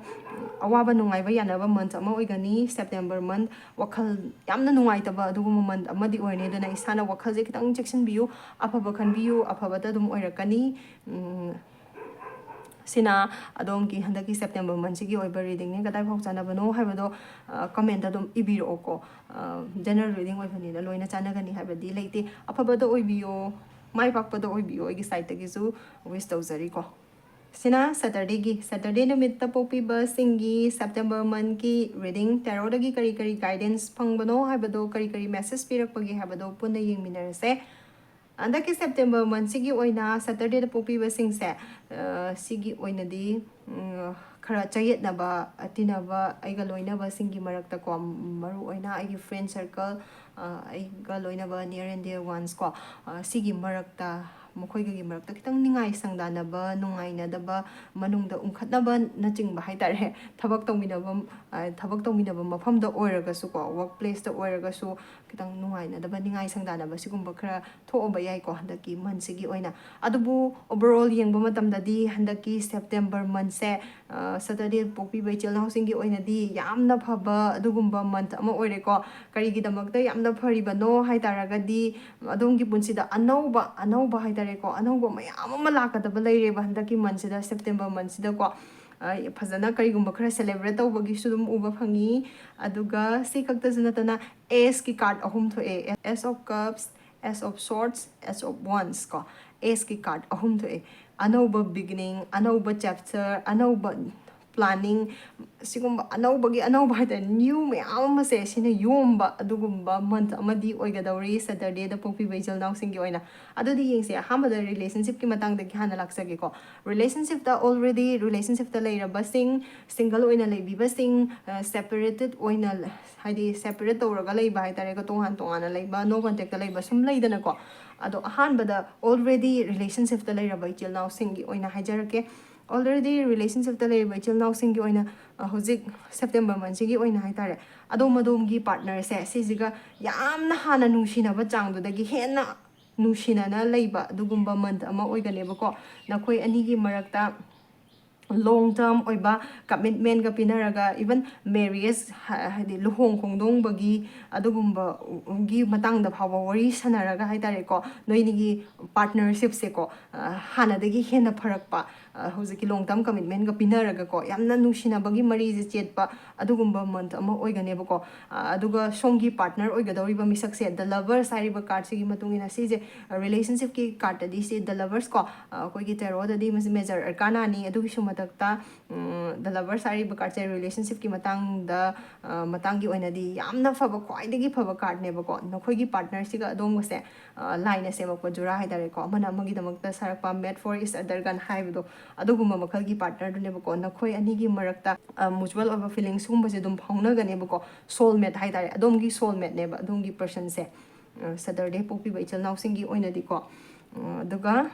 ꯑꯋꯥꯕ ꯅꯨꯡꯉꯥꯏꯕ ꯌꯥꯅꯕ ꯃꯟꯊ ꯑꯃ ꯑꯣꯏꯒꯅꯤ ꯁꯦꯞꯇꯦꯝꯕꯔ ꯃꯟꯊ꯫ ꯋꯥꯈꯜ ꯌꯥꯝꯅ ꯅꯨꯡꯉꯥꯏꯇꯕ ꯑꯗꯨꯒꯨꯝꯕ ꯃꯟꯊ ꯑꯃꯗꯤ ꯑꯣꯏꯔꯅꯤ꯫ ꯑꯗꯨꯅ ꯏꯁꯥꯅ ꯋꯥꯈꯜꯁꯦ ꯈꯤꯇꯪ ꯆꯦꯛꯁꯤꯟꯕꯤꯌꯨ, ꯑꯐꯕ ꯈꯟꯕꯤꯌꯨ, ꯑꯐꯕꯇ ꯑꯗꯨꯝ ꯑꯣꯏꯔꯛꯀꯅꯤ꯫ ꯎꯝ, ꯁꯤꯅ ꯑꯗꯣꯝꯒꯤ ꯍꯟꯗꯛꯀꯤ ꯁꯦꯞꯇꯦꯝꯕꯔ ꯃꯟꯊꯁꯤꯒꯤ ꯑꯣꯏꯕ ꯔꯤꯗꯤꯡꯅꯦ꯫ ꯀꯗꯥꯏꯐꯥꯎ ꯆꯥꯟꯅꯕꯅꯣ ꯍꯥꯏꯕꯗꯣ, ꯑ, ꯀꯃꯦꯟꯇ ꯑꯗꯨꯝ ꯏꯕꯤꯔꯛꯑꯣꯀꯣ꯫ ꯑ, ꯖꯦꯅꯔꯦꯜ ꯔꯤꯗꯤꯡ ꯑꯣꯏꯕꯅꯤꯅ ꯂꯣꯏꯅ ꯆꯥꯟꯅꯒꯅꯤ ꯍꯥꯏꯕꯗꯤ ꯂꯩꯇꯦ꯫ ꯑꯐꯕꯗ ꯑꯣꯏꯕꯤꯌꯣ, ꯃꯥꯏ ꯄꯥꯛꯄꯗ ꯑꯣꯏꯕꯤꯌꯣ, ꯑꯩꯒꯤ ꯁꯥꯏꯠꯇꯒꯤꯁꯨ ꯋꯤꯁ ꯇꯧꯖꯔꯤꯀꯣ꯫ ꯁꯤꯅ ꯁꯦꯇꯔꯗꯦꯒꯤ, ꯁꯦꯇꯔꯗꯦ ꯅꯨꯃꯤꯠꯇ ꯄꯣꯛꯄꯤꯕꯁꯤꯡꯒꯤ ꯁꯦꯞꯇꯦꯝꯕꯔ ꯃꯟꯊꯀꯤ ꯔꯤꯗꯤꯡ, ꯇꯦꯔꯣꯗꯒꯤ ꯀꯔꯤ ꯀꯔꯤ ꯒꯥꯏꯗꯦꯟꯁ ꯐꯪꯕꯅꯣ ꯍꯥꯏꯕꯗꯣ, ꯀꯔꯤ ꯀꯔꯤ ꯃꯦꯁꯦꯖ ꯄꯤꯔꯛꯄꯒꯦ ꯍꯥꯏꯕꯗꯣ ꯄꯨꯟꯅ ꯌꯦꯡꯃꯤꯟꯅꯔꯁꯦ꯫ ꯍꯟꯗꯛꯀꯤ ꯁꯦꯞꯇꯦꯝꯕꯔ ꯃꯟꯊꯁꯤꯒꯤ ꯑꯣꯏꯅ ꯁꯦꯇꯔꯗꯦꯗ ꯄꯣꯛꯄꯤꯕꯁꯤꯡꯁꯦ, ꯑ, ꯁꯤꯒꯤ ꯑꯣꯏꯅꯗꯤ, ꯎꯝ, ꯈꯔ ꯆꯌꯦꯠꯅꯕ, ꯑ, ꯇꯤꯟꯅꯕ, ꯑꯩꯒ ꯂꯣꯏꯅꯕꯁꯤꯡꯒꯤ ꯃꯔꯛꯇꯀꯣ, ꯃꯔꯨꯑꯣꯏꯅ ꯑꯩꯒꯤ ꯐ꯭ꯔꯦꯟ ꯁꯔꯀꯜ, ꯑ, ꯑꯩꯒ ꯂꯣꯏꯅꯕ near and dear ones ꯀꯣ, ꯑ, ꯁꯤꯒꯤ ꯃꯔꯛꯇ, ꯃꯈꯣꯏꯒꯒꯤ ꯃꯔꯛꯇ ꯈꯤꯇꯪ ꯅꯤꯡꯉꯥꯏ ꯁꯪꯗꯥꯅꯕ, ꯅꯨꯡꯉꯥꯏꯅꯗꯕ, ꯃꯅꯨꯡꯗ ꯎꯪꯈꯠꯅꯕꯅꯆꯤꯡꯕ ꯍꯥꯏꯇꯥꯔꯦ, ꯊꯕꯛ ꯇꯧꯃꯤꯟꯅꯕ, ꯑ, ꯊꯕꯛ ꯇꯧꯃꯤꯟꯅꯕ ꯃꯐꯝꯗ ꯑꯣꯏꯔꯒꯁꯨꯀꯣ, ꯋꯥꯔꯛ ꯄ꯭ꯂꯦꯁꯇ ꯑꯣꯏꯔꯒꯁꯨ, ꯈꯤꯇꯪ ꯅꯨꯡꯉꯥꯏꯅꯗꯕ, ꯅꯤꯡꯉꯥꯏ ꯁꯪꯗꯥꯅꯕ ꯁꯤꯒꯨꯝꯕ ꯈꯔ ꯊꯣꯛꯑꯕ ꯌꯥꯏꯀꯣ ꯍꯟꯗꯛꯀꯤ ꯃꯟꯁꯤꯒꯤ ꯑꯣꯏꯅ꯫ ꯑꯗꯨꯕꯨ overall ꯌꯦꯡꯕ ꯃꯇꯝꯗꯗꯤ ꯍꯟꯗꯛꯀꯤ ꯁꯦꯞꯇꯦꯝꯕꯔ ꯃꯟꯁꯦ ꯁꯇꯔꯗꯦ ꯄꯣꯛꯄꯤꯕ ꯏꯆꯤꯜ ꯏꯅꯥꯎꯁꯤꯡꯒꯤ ꯑꯣꯏꯅꯗꯤ ꯌꯥꯝꯅ ꯐꯕ ꯑꯗꯨꯒꯨꯝꯕ ꯃꯟꯊ ꯑꯃ ꯑꯣꯏꯔꯦꯀꯣ꯫ ꯀꯔꯤꯒꯤꯗꯃꯛꯇ ꯌꯥꯝꯅ ꯐꯔꯤꯕꯅꯣ ꯍꯥꯏ ꯇꯥꯔꯒꯗꯤ, ꯑꯗꯣꯝꯒꯤ ꯄꯨꯟꯁꯤꯗ ꯑꯅꯧꯕ ꯑꯅꯧꯕ ꯍꯥꯏ ꯇꯥꯔꯦꯀꯣ, ꯑꯅꯧꯕ ꯃꯌꯥꯝ ꯑꯃ ꯂꯥꯛꯀꯗꯕ ꯂꯩꯔꯦꯕ ꯍꯟꯗꯛꯀꯤ ꯃꯟꯁꯤꯗ, ꯁꯦꯞꯇꯦꯝꯕꯔ ꯃꯟꯁꯤꯗꯀꯣ꯫ ꯐꯖꯅ ꯀꯔꯤꯒꯨꯝꯕ ꯈꯔ ꯁꯦꯂꯦꯕ꯭ꯔꯦꯠ ꯇꯧꯕꯒꯤꯁꯨ ꯑꯗꯨꯝ ꯎꯕ ꯐꯪꯉꯤ꯫ ꯑꯗꯨꯒ ꯁꯤ ꯈꯛꯇꯁꯨ ꯅꯠꯇꯅ ꯑꯦꯁꯀꯤ ꯀꯥꯔꯠ ꯑꯍꯨꯝ ꯊꯣꯛꯑꯦ: Ace of Cups, Ace of Swords, Ace of Wands ꯀꯣ꯫ ꯑꯦꯁꯀꯤ ꯀꯥꯔꯠ ꯑꯍꯨꯝ ꯊꯣꯛꯑꯦ: ꯑꯅꯧꯕ ꯕꯤꯒꯤꯅꯤꯡ, ꯑꯅꯧꯕ ꯆꯦꯞꯇꯔ, ꯑꯅꯧꯕ ꯄ꯭ꯂꯥꯅꯤꯡ, ꯁꯤꯒꯨꯝꯕ ꯑꯅꯧꯕꯒꯤ ꯑꯅꯧꯕ ꯍꯥꯏꯇꯥꯔꯦ, ꯅ꯭ꯌꯨ ꯃꯌꯥꯝ ꯑꯃꯁꯦ ꯁꯤꯅ ꯌꯣꯝꯕ ꯑꯗꯨꯒꯨꯝꯕ ꯃꯟꯊ ꯑꯃꯗꯤ ꯑꯣꯏꯒꯗꯧꯔꯤ ꯁꯦꯇꯔꯗꯦꯗ ꯄꯣꯛꯄꯤꯕ ꯏꯆꯤꯜ ꯏꯅꯥꯎꯁꯤꯡꯒꯤ ꯑꯣꯏꯅ꯫ ꯑꯗꯨꯗꯤ ꯌꯦꯡꯁꯦ, ꯑꯍꯥꯟꯕꯗ ꯔꯤꯂꯦꯁꯟꯁꯤꯞꯀꯤ ꯃꯇꯥꯡꯗꯒꯤ ꯍꯥꯟꯅ ꯂꯥꯛꯆꯒꯦꯀꯣ꯫ ꯔꯤꯂꯦꯁꯟꯁꯤꯞꯇ ꯑꯣꯜꯔꯦꯗꯤ ꯔꯤꯂꯦꯁꯟꯁꯤꯞꯇ ꯂꯩꯔꯕꯁꯤꯡ, ꯁꯤꯡꯒꯜ ꯑꯣꯏꯅ ꯂꯩꯕꯤꯕꯁꯤꯡ, ꯁꯦꯄꯔꯦꯇꯦꯠ ꯑꯣꯏꯅ, ꯍꯥꯏꯗꯤ ꯁꯦꯄꯔꯦꯠ ꯇꯧꯔꯒ ꯂꯩꯕ ꯍꯥꯏꯇꯥꯔꯦꯀꯣ, ꯇꯣꯉꯥꯟ ꯇꯣꯉꯥꯟꯅ ꯂꯩꯕ, ꯅꯣ ꯀꯟꯇꯦꯛꯇ ꯂꯩꯕ ꯁꯨꯝ ꯂꯩꯗꯅꯀꯣ꯫ ꯑꯗꯣ ꯑꯍꯥꯟꯕꯗ ꯑꯣꯜꯔꯦꯗꯤ ꯔꯤꯂꯦꯁꯟꯁꯤꯞꯇ ꯂꯩꯔꯕ ꯏꯆꯤꯜ ꯏꯅꯥꯎꯁꯤꯡꯒꯤ ꯑꯣꯏꯅ ꯍꯥꯏꯖꯔꯛꯀꯦ꯫ ꯑꯣꯜꯔꯦꯗꯤ ꯔꯤꯂꯦꯁꯟꯁꯤꯞꯇ ꯂꯩꯔꯤꯕ ꯏꯆꯤꯜ ꯏꯅꯥꯎꯁꯤꯡꯒꯤ ꯑꯣꯏꯅ, ꯑ, ꯍꯧꯖꯤꯛ ꯁꯦꯞꯇꯦꯝꯕꯔ ꯃꯟꯁꯤꯒꯤ ꯑꯣꯏꯅ ꯍꯥꯏꯇꯥꯔꯦ, ꯑꯗꯣꯝ ꯑꯗꯣꯝꯒꯤ ꯄꯥꯔꯠꯅꯔꯁꯦ ꯁꯤꯁꯤꯒ ꯌꯥꯝꯅ ꯍꯥꯟꯅ ꯅꯨꯡꯁꯤꯅꯕ ꯆꯥꯡꯗꯨꯗꯒꯤ ꯍꯦꯟꯅ ꯅꯨꯡꯁꯤꯅꯅ ꯂꯩꯕ ꯑꯗꯨꯒꯨꯝꯕ ꯃꯟꯊ ꯑꯃ ꯑꯣꯏꯒꯅꯦꯕꯀꯣ꯫ ꯅꯈꯣꯏ ꯑꯅꯤꯒꯤ ꯃꯔꯛꯇ ꯂꯣꯡ ꯇꯔꯝ ꯑꯣꯏꯕ ꯀꯃꯤꯠꯃꯦꯟꯒ ꯄꯤꯅꯔꯒ, ꯏꯚꯟ ꯃꯦꯔꯤꯌꯦꯖ, ꯍꯥꯏꯗꯤ ꯂꯨꯍꯣꯡ ꯈꯣꯡꯗꯣꯡꯕꯒꯤ ꯑꯗꯨꯒꯨꯝꯕꯒꯤ ꯃꯇꯥꯡꯗ ꯐꯥꯎꯕ ꯋꯥꯔꯤ ꯁꯥꯟꯅꯔꯒ ꯍꯥꯏꯇꯥꯔꯦꯀꯣ, ꯅꯣꯏꯅꯤꯒꯤ ꯄꯥꯔꯠꯅꯔꯁꯤꯞꯁꯦꯀꯣ, ꯑ, ꯍꯥꯟꯅꯗꯒꯤ ꯍꯦꯟꯅ ꯐꯔꯛꯄ, ꯑ, ꯍꯧꯖꯤꯛꯀꯤ ꯂꯣꯡ ꯇꯔꯝ ꯀꯃꯤꯠꯃꯦꯟꯒ ꯄꯤꯅꯔꯒꯀꯣ, ꯌꯥꯝꯅ ꯅꯨꯡꯁꯤꯅꯕꯒꯤ ꯃꯔꯤꯁꯦ ꯆꯦꯠꯄ ꯑꯗꯨꯒꯨꯝꯕ ꯃꯟꯊ ꯑꯃ ꯑꯣꯏꯒꯅꯦꯕꯀꯣ꯫ ꯑ, ꯑꯗꯨꯒ ꯁꯣꯝꯒꯤ ꯄꯥꯔꯠꯅꯔ ꯑꯣꯏꯒꯗꯧꯔꯤꯕ ꯃꯤꯁꯛꯁꯦ, ꯗ ꯂꯚꯔꯁ ꯍꯥꯏꯔꯤꯕ ꯀꯥꯔꯠꯁꯤꯒꯤ ꯃꯇꯨꯡ ꯏꯟꯅ ꯁꯤꯁꯦ, ꯔꯤꯂꯦꯁꯟꯁꯤꯞꯀꯤ ꯀꯥꯔꯠꯇꯗꯤ ꯁꯤ ꯗ ꯂꯚꯔꯁ ꯀꯣ, ꯑ, ꯑꯩꯈꯣꯏꯒꯤ ꯇꯦꯔꯣꯗꯗꯤ ꯃꯁꯤ ꯃꯦꯖꯔ ꯑꯔꯀꯥꯅꯥꯅꯤ꯫ ꯑꯗꯨꯒꯤꯁꯨ ꯃꯊꯛꯇ, ꯎꯝ, ꯗ ꯂꯚꯔꯁ ꯍꯥꯏꯔꯤꯕ ꯀꯥꯔꯠꯁꯦ ꯔꯤꯂꯦꯁꯟꯁꯤꯞꯀꯤ ꯃꯇꯥꯡꯗ, ꯑ, ꯃꯇꯥꯡꯒꯤ ꯑꯣꯏꯅꯗꯤ ꯌꯥꯝꯅ ꯐꯕ, ꯈ꯭ꯋꯥꯏꯗꯒꯤ ꯐꯕ ꯀꯥꯔꯠꯅꯦꯕꯀꯣ꯫ ꯅꯈꯣꯏꯒꯤ ꯄꯥꯔꯠꯅꯔꯁꯤꯒ ꯑꯗꯣꯝꯒꯁꯦ, ꯑ, ꯂꯥꯏꯅ ꯁꯦꯝꯃꯛꯄ ꯖꯨꯔꯥ ꯍꯥꯏꯇꯥꯔꯦꯀꯣ, ꯑꯃꯅ ꯑꯃꯒꯤꯗꯃꯛꯇ ꯁꯥꯔꯛꯄ, ꯃꯦꯠ ꯐꯣꯔ ꯏꯁ ꯑꯗꯔꯒꯟ ꯍꯥꯏꯕꯗꯣ, ꯑꯗꯨꯒꯨꯝꯕ ꯃꯈꯜꯒꯤ ꯄꯥꯔꯠꯅꯔꯗꯨꯅꯦꯕꯀꯣ꯫ ꯅꯈꯣꯏ ꯑꯅꯤꯒꯤ ꯃꯔꯛꯇ, ꯑ, ꯃ꯭ꯌꯨꯆꯨꯋꯦꯜ ꯑꯣꯏꯕ ꯐꯤꯂꯤꯡꯁꯀꯨꯝꯕꯁꯦ ꯑꯗꯨꯝ ꯐꯥꯎꯅꯒꯅꯦꯕꯀꯣ꯫ ꯁꯣꯜꯃꯦꯠ ꯍꯥꯏꯇꯥꯔꯦ, ꯑꯗꯣꯝꯒꯤ ꯁꯣꯜꯃꯦꯠꯅꯦꯕ ꯑꯗꯣꯝꯒꯤ ꯄꯔꯁꯟꯁꯦ, ꯑ, ꯁꯦꯇꯔꯗꯦ ꯄꯣꯛꯄꯤꯕ ꯏꯆꯤꯜ ꯏꯅꯥꯎꯁꯤꯡꯒꯤ ꯑꯣꯏꯅꯗꯤꯀꯣ꯫ ꯑ, ꯑꯗꯨꯒ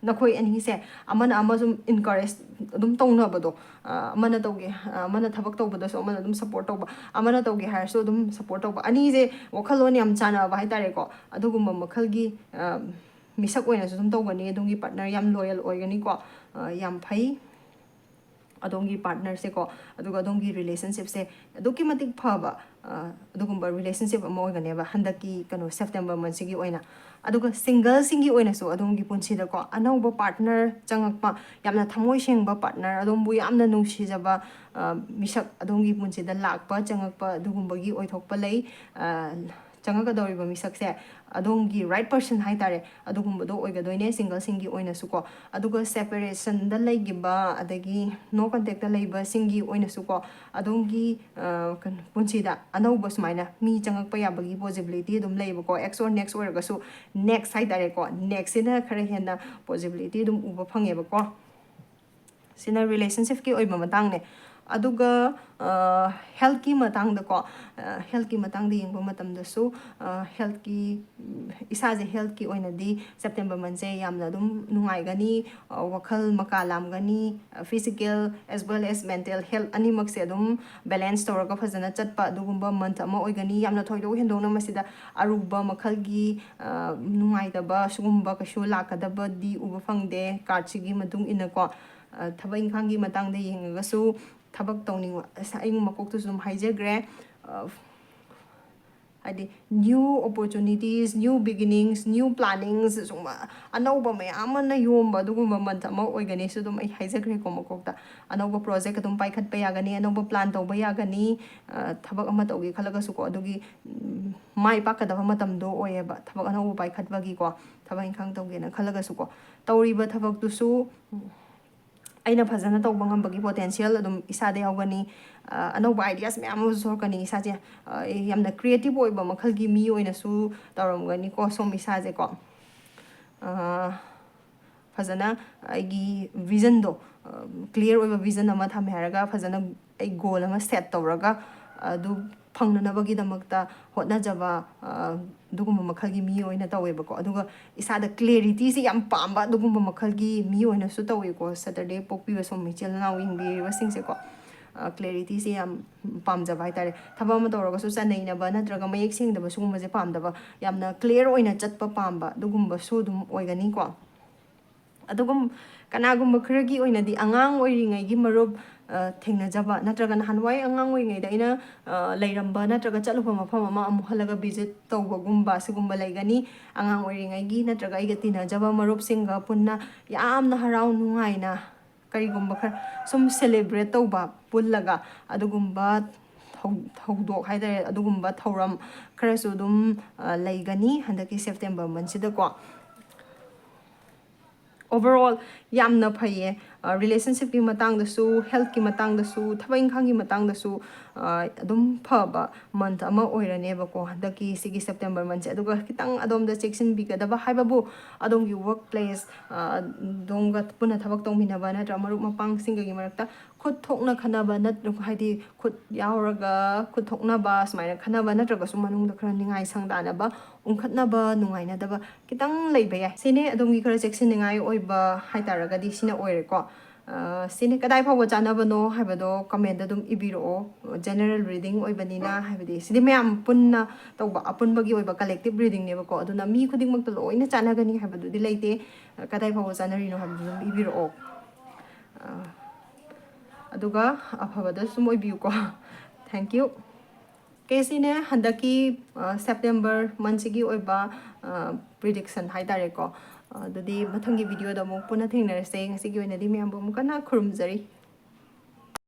ꯅꯈꯣꯏ ꯑꯅꯤꯁꯦ ꯑꯃꯅ ꯑꯃ ꯁꯨꯝ encourage ꯑꯗꯨꯝ ꯇꯧꯅꯕꯗꯣ, ꯑ, ꯑꯃꯅ ꯇꯧꯒꯦ, ꯑ, ꯑꯃꯅ ꯊꯕꯛ ꯇꯧꯕꯗꯁꯨ ꯑꯃꯅ ꯑꯗꯨꯝ support ꯇꯧꯕ, ꯑꯃꯅ ꯇꯧꯒꯦ ꯍꯥꯏꯔꯁꯨ ꯑꯗꯨꯝ support ꯇꯧꯕ, ꯑꯅꯤꯁꯦ ꯋꯥꯈꯜꯂꯣꯟ ꯌꯥꯝ ꯆꯥꯟꯅꯕ ꯍꯥꯏꯇꯥꯔꯦꯀꯣ꯫ ꯑꯗꯨꯒꯨꯝꯕ ꯃꯈꯜꯒꯤ, ꯑ, ꯃꯤꯁꯛ ꯑꯣꯏꯅꯁꯨ ꯑꯗꯨꯝ ꯇꯧꯒꯅꯤ꯫ ꯑꯗꯣꯝꯒꯤ partner ꯌꯥꯝ loyal ꯑꯣꯏꯒꯅꯤꯀꯣ꯫ ꯑ, ꯌꯥꯝ ꯐꯩ꯫ ꯑꯗꯣꯝꯒꯤ partnerꯁꯦꯀꯣ, ꯑꯗꯨꯒ ꯑꯗꯣꯝꯒꯤ relationshipꯁꯦ ꯑꯗꯨꯛꯀꯤ ꯃꯇꯤꯛ ꯐꯕ, ꯑ, ꯑꯗꯨꯒꯨꯝꯕ relationship ꯑꯃ ꯑꯣꯏꯒꯅꯦꯕ ꯍꯟꯗꯛꯀꯤ ꯀꯩꯅꯣ September monthꯁꯤꯒꯤ ꯑꯣꯏꯅ꯫ ꯑꯗꯨꯒ singleꯁꯤꯡꯒꯤ ꯑꯣꯏꯅꯁꯨ ꯑꯗꯣꯝꯒꯤ ꯄꯨꯟꯁꯤꯗꯀꯣ ꯑꯅꯧꯕ partner ꯆꯪꯉꯛꯄ, ꯌꯥꯝꯅ ꯊꯃꯣꯏ ꯁꯦꯡꯕ partner, ꯑꯗꯣꯝꯕꯨ ꯌꯥꯝꯅ ꯅꯨꯡꯁꯤꯖꯕ, ꯑ, ꯃꯤꯁꯛ ꯑꯗꯣꯝꯒꯤ ꯄꯨꯟꯁꯤꯗ ꯂꯥꯛꯄ, ꯆꯪꯉꯛꯄ ꯑꯗꯨꯒꯨꯝꯕꯒꯤ ꯑꯣꯏꯊꯣꯛꯄ ꯂꯩ꯫ ꯑ, ꯆꯪꯉꯛꯀꯗꯧꯔꯤꯕ ꯃꯤꯁꯛꯁꯦ ꯑꯗꯣꯝꯒꯤ right person ꯍꯥꯏꯇꯥꯔꯦ, ꯑꯗꯨꯒꯨꯝꯕꯗꯣ ꯑꯣꯏꯒꯗꯣꯏꯅꯦ singleꯁꯤꯡꯒꯤ ꯑꯣꯏꯅꯁꯨꯀꯣ꯫ ꯑꯗꯨꯒ separationꯗ ꯂꯩꯈꯤꯕ ꯑꯗꯒꯤ no contactꯇ ꯂꯩꯕꯁꯤꯡꯒꯤ ꯑꯣꯏꯅꯁꯨꯀꯣ, ꯑꯗꯣꯝꯒꯤ, ꯑ, ꯀꯩꯅꯣ, ꯄꯨꯟꯁꯤꯗ ꯑꯅꯧꯕ ꯁꯨꯃꯥꯏꯅ ꯃꯤ ꯆꯪꯉꯛꯄ ꯌꯥꯕꯒꯤ possibility ꯑꯗꯨꯝ ꯂꯩꯌꯦꯕꯀꯣ꯫ Ex or next ꯑꯣꯏꯔꯒꯁꯨ next ꯍꯥꯏꯇꯥꯔꯦꯀꯣ, nextꯁꯤꯅ ꯈꯔ ꯍꯦꯟꯅ possibility ꯑꯗꯨꯝ ꯎꯕ ꯐꯪꯉꯦꯕꯀꯣ꯫ ꯁꯤꯅ relationshipꯀꯤ ꯑꯣꯏꯕ ꯃꯇꯥꯡꯅꯦ꯫ ꯑꯗꯨꯒ, ꯑ, healthꯀꯤ ꯃꯇꯥꯡꯗꯀꯣ, ꯑ, healthꯀꯤ ꯃꯇꯥꯡꯗ ꯌꯦꯡꯕ ꯃꯇꯝꯗꯁꯨ, ꯑ, healthꯀꯤ, ꯎꯝ, ꯏꯁꯥꯁꯦ healthꯀꯤ ꯑꯣꯏꯅꯗꯤ September monthꯁꯦ ꯌꯥꯝꯅ ꯑꯗꯨꯝ ꯅꯨꯡꯉꯥꯏꯒꯅꯤ, ꯑ, ꯋꯥꯈꯜ ꯃꯀꯥ ꯂꯥꯝꯒꯅꯤ, ꯑ, physical as well as mental health ꯑꯅꯤꯃꯛꯁꯦ ꯑꯗꯨꯝ balance ꯇꯧꯔꯒ ꯐꯖꯅ ꯆꯠꯄ ꯑꯗꯨꯒꯨꯝꯕ month ꯑꯃ ꯑꯣꯏꯒꯅꯤ꯫ ꯌꯥꯝꯅ ꯊꯣꯏꯗꯣꯛ ꯍꯦꯟꯗꯣꯛꯅ ꯃꯁꯤꯗ ꯑꯔꯨꯕ ꯃꯈꯜꯒꯤ, ꯑ, ꯅꯨꯡꯉꯥꯏꯇꯕ ꯁꯤꯒꯨꯝꯕ ꯀꯩꯁꯨ ꯂꯥꯛꯀꯗꯕꯗꯤ ꯎꯕ ꯐꯪꯗꯦ cardꯁꯤꯒꯤ ꯃꯇꯨꯡ ꯏꯟꯅꯀꯣ꯫ ꯑ, ꯊꯕꯛ ꯏꯪꯈꯥꯡꯒꯤ ꯃꯇꯥꯡꯗ ꯌꯦꯡꯉꯒꯁꯨ ꯊꯕꯛ ꯇꯧꯅꯤꯡꯕ, ꯑꯁ, ꯑꯩ ꯃꯀꯣꯛꯇꯁꯨ ꯑꯗꯨꯝ ꯍꯥꯏꯖꯈ꯭ꯔꯦ꯫ ꯑ, ꯍꯥꯏꯗꯤ new opportunities, new beginnings, new plannings, ꯁꯨꯝ ꯑꯅꯧꯕ ꯃꯌꯥꯝ ꯑꯃꯅ ꯌꯣꯝꯕ ꯑꯗꯨꯒꯨꯝꯕ month ꯑꯃ ꯑꯣꯏꯒꯅꯤꯁꯨ ꯑꯗꯨꯝ ꯑꯩ ꯍꯥꯏꯖꯈ꯭ꯔꯦꯀꯣ ꯃꯀꯣꯛꯇ꯫ ꯑꯅꯧꯕ project ꯑꯗꯨꯝ ꯄꯥꯏꯈꯠꯄ ꯌꯥꯒꯅꯤ, ꯑꯅꯧꯕ plan ꯇꯧꯕ ꯌꯥꯒꯅꯤ, ꯑ, ꯊꯕꯛ ꯑꯃ ꯇꯧꯒꯦ ꯈꯜꯂꯒꯁꯨꯀꯣ꯫ ꯑꯗꯨꯒꯤ, ꯎꯝ, ꯃꯥꯏ ꯄꯥꯛꯀꯗꯕ ꯃꯇꯝꯗꯣ ꯑꯣꯏꯌꯦꯕ, ꯊꯕꯛ ꯑꯅꯧꯕ ꯄꯥꯏꯈꯠꯄꯒꯤꯀꯣ, ꯊꯕꯛ ꯏꯪꯈꯥꯡ ꯇꯧꯒꯦꯅ ꯈꯜꯂꯒꯁꯨꯀꯣ꯫ ꯇꯧꯔꯤꯕ ꯊꯕꯛꯇꯨꯁꯨ, ꯎꯝ, ꯑꯩꯅ ꯐꯖꯅ ꯇꯧꯕ ꯉꯝꯕꯒꯤ potential ꯑꯗꯨꯝ ꯏꯁꯥꯗ ꯌꯥꯎꯒꯅꯤ꯫ ꯑ, ꯑꯅꯧꯕ ideas ꯃꯌꯥꯝ ꯑꯃꯁꯨ ꯊꯣꯛꯂꯛꯀꯅꯤ ꯏꯁꯥꯁꯦ꯫ ꯑ, ꯌꯥꯝꯅ creative ꯑꯣꯏꯕ ꯃꯈꯜꯒꯤ ꯃꯤ ꯑꯣꯏꯅꯁꯨ ꯇꯧꯔꯝꯒꯅꯤꯀꯣ ꯁꯣꯝ ꯏꯁꯥꯁꯦꯀꯣ꯫ ꯑ, ꯐꯖꯅ ꯑꯩꯒꯤ visionꯗꯣ, ꯑ, clear ꯑꯣꯏꯕ vision ꯑꯃ ꯊꯝꯃꯦ ꯍꯥꯏꯔꯒ ꯐꯖꯅ ꯑꯩ goal ꯑꯃ set ꯇꯧꯔꯒ, ꯑꯗꯨ ꯐꯪꯅꯅꯕꯒꯤꯗꯃꯛꯇ ꯍꯣꯠꯅꯖꯕ, ꯑ, ꯑꯗꯨꯒꯨꯝꯕ ꯃꯈꯜꯒꯤ ꯃꯤ ꯑꯣꯏꯅ ꯇꯧꯋꯦꯕꯀꯣ꯫ ꯑꯗꯨꯒ ꯏꯁꯥꯗ ꯀ꯭ꯂꯦꯔꯤꯇꯤꯁꯦ ꯌꯥꯝ ꯄꯥꯝꯕ ꯑꯗꯨꯒꯨꯝꯕ ꯃꯈꯜꯒꯤ ꯃꯤ ꯑꯣꯏꯅꯁꯨ ꯇꯧꯋꯦꯀꯣ꯫ ꯁꯦꯇꯔꯗꯦ ꯄꯣꯛꯄꯤꯕ ꯁꯣꯝ ꯏꯆꯤꯜ ꯏꯅꯥꯎ ꯌꯦꯡꯕꯤꯔꯤꯕꯁꯤꯡꯁꯦꯀꯣ, ꯀ꯭ꯂꯦꯔꯤꯇꯤꯁꯦ ꯌꯥꯝ ꯄꯥꯝꯖꯕ ꯍꯥꯏꯇꯥꯔꯦ꯫ ꯊꯕꯛ ꯑꯃ ꯇꯧꯔꯒꯁꯨ ꯆꯅꯩꯅꯕ ꯅꯠꯇ꯭ꯔꯒ ꯃꯌꯦꯛ ꯁꯦꯡꯗꯕ ꯁꯤꯒꯨꯝꯕꯁꯦ ꯄꯥꯝꯗꯕ, ꯌꯥꯝꯅ ꯀ꯭ꯂꯤꯌꯥꯔ ꯑꯣꯏꯅ ꯆꯠꯄ ꯄꯥꯝꯕ ꯑꯗꯨꯒꯨꯝꯕꯁꯨ ꯑꯗꯨꯝ ꯑꯣꯏꯒꯅꯤꯀꯣ꯫ ꯑꯗꯨꯒꯨꯝ ꯀꯅꯥꯒꯨꯝꯕ ꯈꯔꯒꯤ ꯑꯣꯏꯅꯗꯤ ꯑꯉꯥꯡ ꯑꯣꯏꯔꯤꯉꯩꯒꯤ ꯃꯔꯨꯞ, ꯑ, ꯊꯦꯡꯅꯖꯕ, ꯅꯠꯇ꯭ꯔꯒ ꯅꯍꯥꯟꯋꯥꯏ ꯑꯉꯥꯡ ꯑꯣꯏꯔꯤꯉꯩꯗ ꯑꯩꯅ, ꯑ, ꯂꯩꯔꯝꯕ ꯅꯠꯇ꯭ꯔꯒ ꯆꯠꯂꯨꯕ ꯃꯐꯝ ꯑꯃ ꯑꯃꯨꯛ ꯍꯜꯂꯒ ꯚꯤꯖꯤꯠ ꯇꯧꯕꯒꯨꯝꯕ ꯁꯤꯒꯨꯝꯕ ꯂꯩꯒꯅꯤ꯫ ꯑꯉꯥꯡ ꯑꯣꯏꯔꯤꯉꯩꯒꯤ ꯅꯠꯇ꯭ꯔꯒ ꯑꯩꯒ ꯇꯤꯟꯅꯖꯕ ꯃꯔꯨꯞꯁꯤꯡꯒ ꯄꯨꯟꯅ ꯌꯥꯝꯅ ꯍꯔꯥꯎ ꯅꯨꯡꯉꯥꯏꯅ ꯀꯔꯤꯒꯨꯝꯕ ꯈꯔ ꯁꯨꯝ ꯁꯦꯂꯦꯕ꯭ꯔꯦꯠ ꯇꯧꯕ ꯄꯨꯜꯂꯒ ꯑꯗꯨꯒꯨꯝꯕ ꯊꯧ-, ꯊꯧꯗꯣꯛ ꯍꯥꯏꯇꯥꯔꯦ, ꯑꯗꯨꯒꯨꯝꯕ ꯊꯧꯔꯝ ꯈꯔꯁꯨ ꯑꯗꯨꯝ, ꯑ, ꯂꯩꯒꯅꯤ ꯍꯟꯗꯛꯀꯤ ꯁꯦꯞꯇꯦꯝꯕꯔ ꯃꯟꯁꯤꯗꯀꯣ꯫ ꯑꯣꯚꯔꯑꯣꯜ ꯌꯥꯝꯅ ꯐꯩꯌꯦ꯫ ꯑ, ꯔꯤꯂꯦꯁꯟꯁꯤꯞꯀꯤ ꯃꯇꯥꯡꯗꯁꯨ, ꯍꯦꯜꯠꯀꯤ ꯃꯇꯥꯡꯗꯁꯨ, ꯊꯕꯛ ꯏꯪꯈꯥꯡꯒꯤ ꯃꯇꯥꯡꯗꯁꯨ, ꯑ, ꯑꯗꯨꯝ ꯐꯕ ꯃꯟꯊ ꯑꯃ ꯑꯣꯏꯔꯅꯦꯕꯀꯣ ꯍꯟꯗꯛꯀꯤ ꯁꯤꯒꯤ ꯁꯦꯞꯇꯦꯝꯕꯔ ꯃꯟꯁꯦ꯫ ꯑꯗꯨꯒ ꯈꯤꯇꯪ ꯑꯗꯣꯝꯗ ꯆꯦꯛꯁꯤꯟꯕꯤꯒꯗꯕ ꯍꯥꯏꯕꯕꯨ ꯑꯗꯣꯝꯒꯤ ꯋꯔꯛ ꯄ꯭ꯂꯦꯁ, ꯑ, ꯑꯗꯣꯝꯒ ꯄꯨꯟꯅ ꯊꯕꯛ ꯇꯧꯃꯤꯟꯅꯕ ꯅꯠꯇ꯭ꯔꯒ ꯃꯔꯨꯞ ꯃꯄꯥꯡꯁꯤꯡꯒꯒꯤ ꯃꯔꯛꯇ ꯈꯨꯠ ꯊꯣꯛꯅ ꯈꯟꯅꯕ ꯅꯠ-, ꯍꯥꯏꯗꯤ ꯈꯨꯠ ꯌꯥꯎꯔꯒ ꯈꯨꯠ ꯊꯣꯛꯅꯕ ꯁꯨꯃꯥꯏꯅ ꯈꯟꯅꯕ ꯅꯠꯇ꯭ꯔꯒꯁꯨ ꯃꯅꯨꯡꯗ ꯈꯔ ꯅꯤꯡꯉꯥꯏ ꯁꯪꯗꯥꯅꯕ, ꯎꯪꯈꯠꯅꯕ, ꯅꯨꯡꯉꯥꯏꯅꯗꯕ ꯈꯤꯇꯪ ꯂꯩꯕ ꯌꯥꯏ꯫ ꯁꯤꯅꯦ ꯑꯗꯣꯝꯒꯤ ꯈꯔ ꯆꯦꯛꯁꯤꯟꯅꯤꯡꯉꯥꯏ ꯑꯣꯏꯕ ꯍꯥꯏꯇꯥꯔꯒꯗꯤ ꯁꯤꯅ ꯑꯣꯏꯔꯦꯀꯣ꯫ ꯑ, ꯁꯤꯅꯦ ꯀꯗꯥꯏ ꯐꯥꯎꯕ ꯆꯥꯟꯅꯕꯅꯣ ꯍꯥꯏꯕꯗꯣ ꯀꯃꯦꯟꯗ ꯑꯗꯨꯝ ꯏꯕꯤꯔꯛꯑꯣ꯫ ꯖꯦꯅꯔꯦꯜ ꯔꯤꯗꯤꯡ ꯑꯣꯏꯕꯅꯤꯅ, ꯍꯥꯏꯕꯗꯤ ꯁꯤꯗꯤ ꯃꯌꯥꯝ ꯄꯨꯟꯅ ꯇꯧꯕ ꯑꯄꯨꯟꯕꯒꯤ ꯑꯣꯏꯕ ꯀꯂꯦꯛꯇꯤꯞ ꯔꯤꯗꯤꯡꯅꯦꯕꯀꯣ꯫ ꯑꯗꯨꯅ ꯃꯤ ꯈꯨꯗꯤꯡꯃꯛꯇ ꯂꯣꯏꯅ ꯆꯥꯟꯅꯒꯅꯤ ꯍꯥꯏꯕꯗꯨꯗꯤ ꯂꯩꯇꯦ꯫ ꯀꯗꯥꯏ ꯐꯥꯎꯕ ꯆꯥꯟꯅꯔꯤꯅꯣ ꯍꯥꯏꯕꯗꯨ ꯑꯗꯨꯝ ꯏꯕꯤꯔꯛꯑꯣ꯫ ꯑ, ꯑꯗꯨꯒ ꯑꯐꯕꯗ ꯁꯨꯝ ꯑꯣꯏꯕꯤꯌꯨꯀꯣ꯫ Thank you꯫ ꯀꯦ ꯁꯤꯅꯦ ꯍꯟꯗꯛꯀꯤ, ꯑ, ꯁꯦꯞꯇꯦꯝꯕꯔ ꯃꯟꯁꯤꯒꯤ ꯑꯣꯏꯕ, ꯑ, ꯄ꯭ꯔꯤꯗꯤꯛꯁꯟ ꯍꯥꯏꯇꯥꯔꯦꯀꯣ꯫ ꯑ, ꯑꯗꯨꯗꯤ ꯃꯊꯪꯒꯤ ꯚꯤꯗꯤꯑꯣꯗ ꯑꯃꯨꯛ ꯄꯨꯟꯅ ꯊꯦꯡꯅꯔꯁꯦ꯫ ꯉꯁꯤꯒꯤ ꯑꯣꯏꯅꯗꯤ ꯃꯌꯥꯝꯕꯨ ꯑꯃꯨꯛ ꯀꯟꯅ ꯈꯨꯔꯨꯝꯖꯔꯤ꯫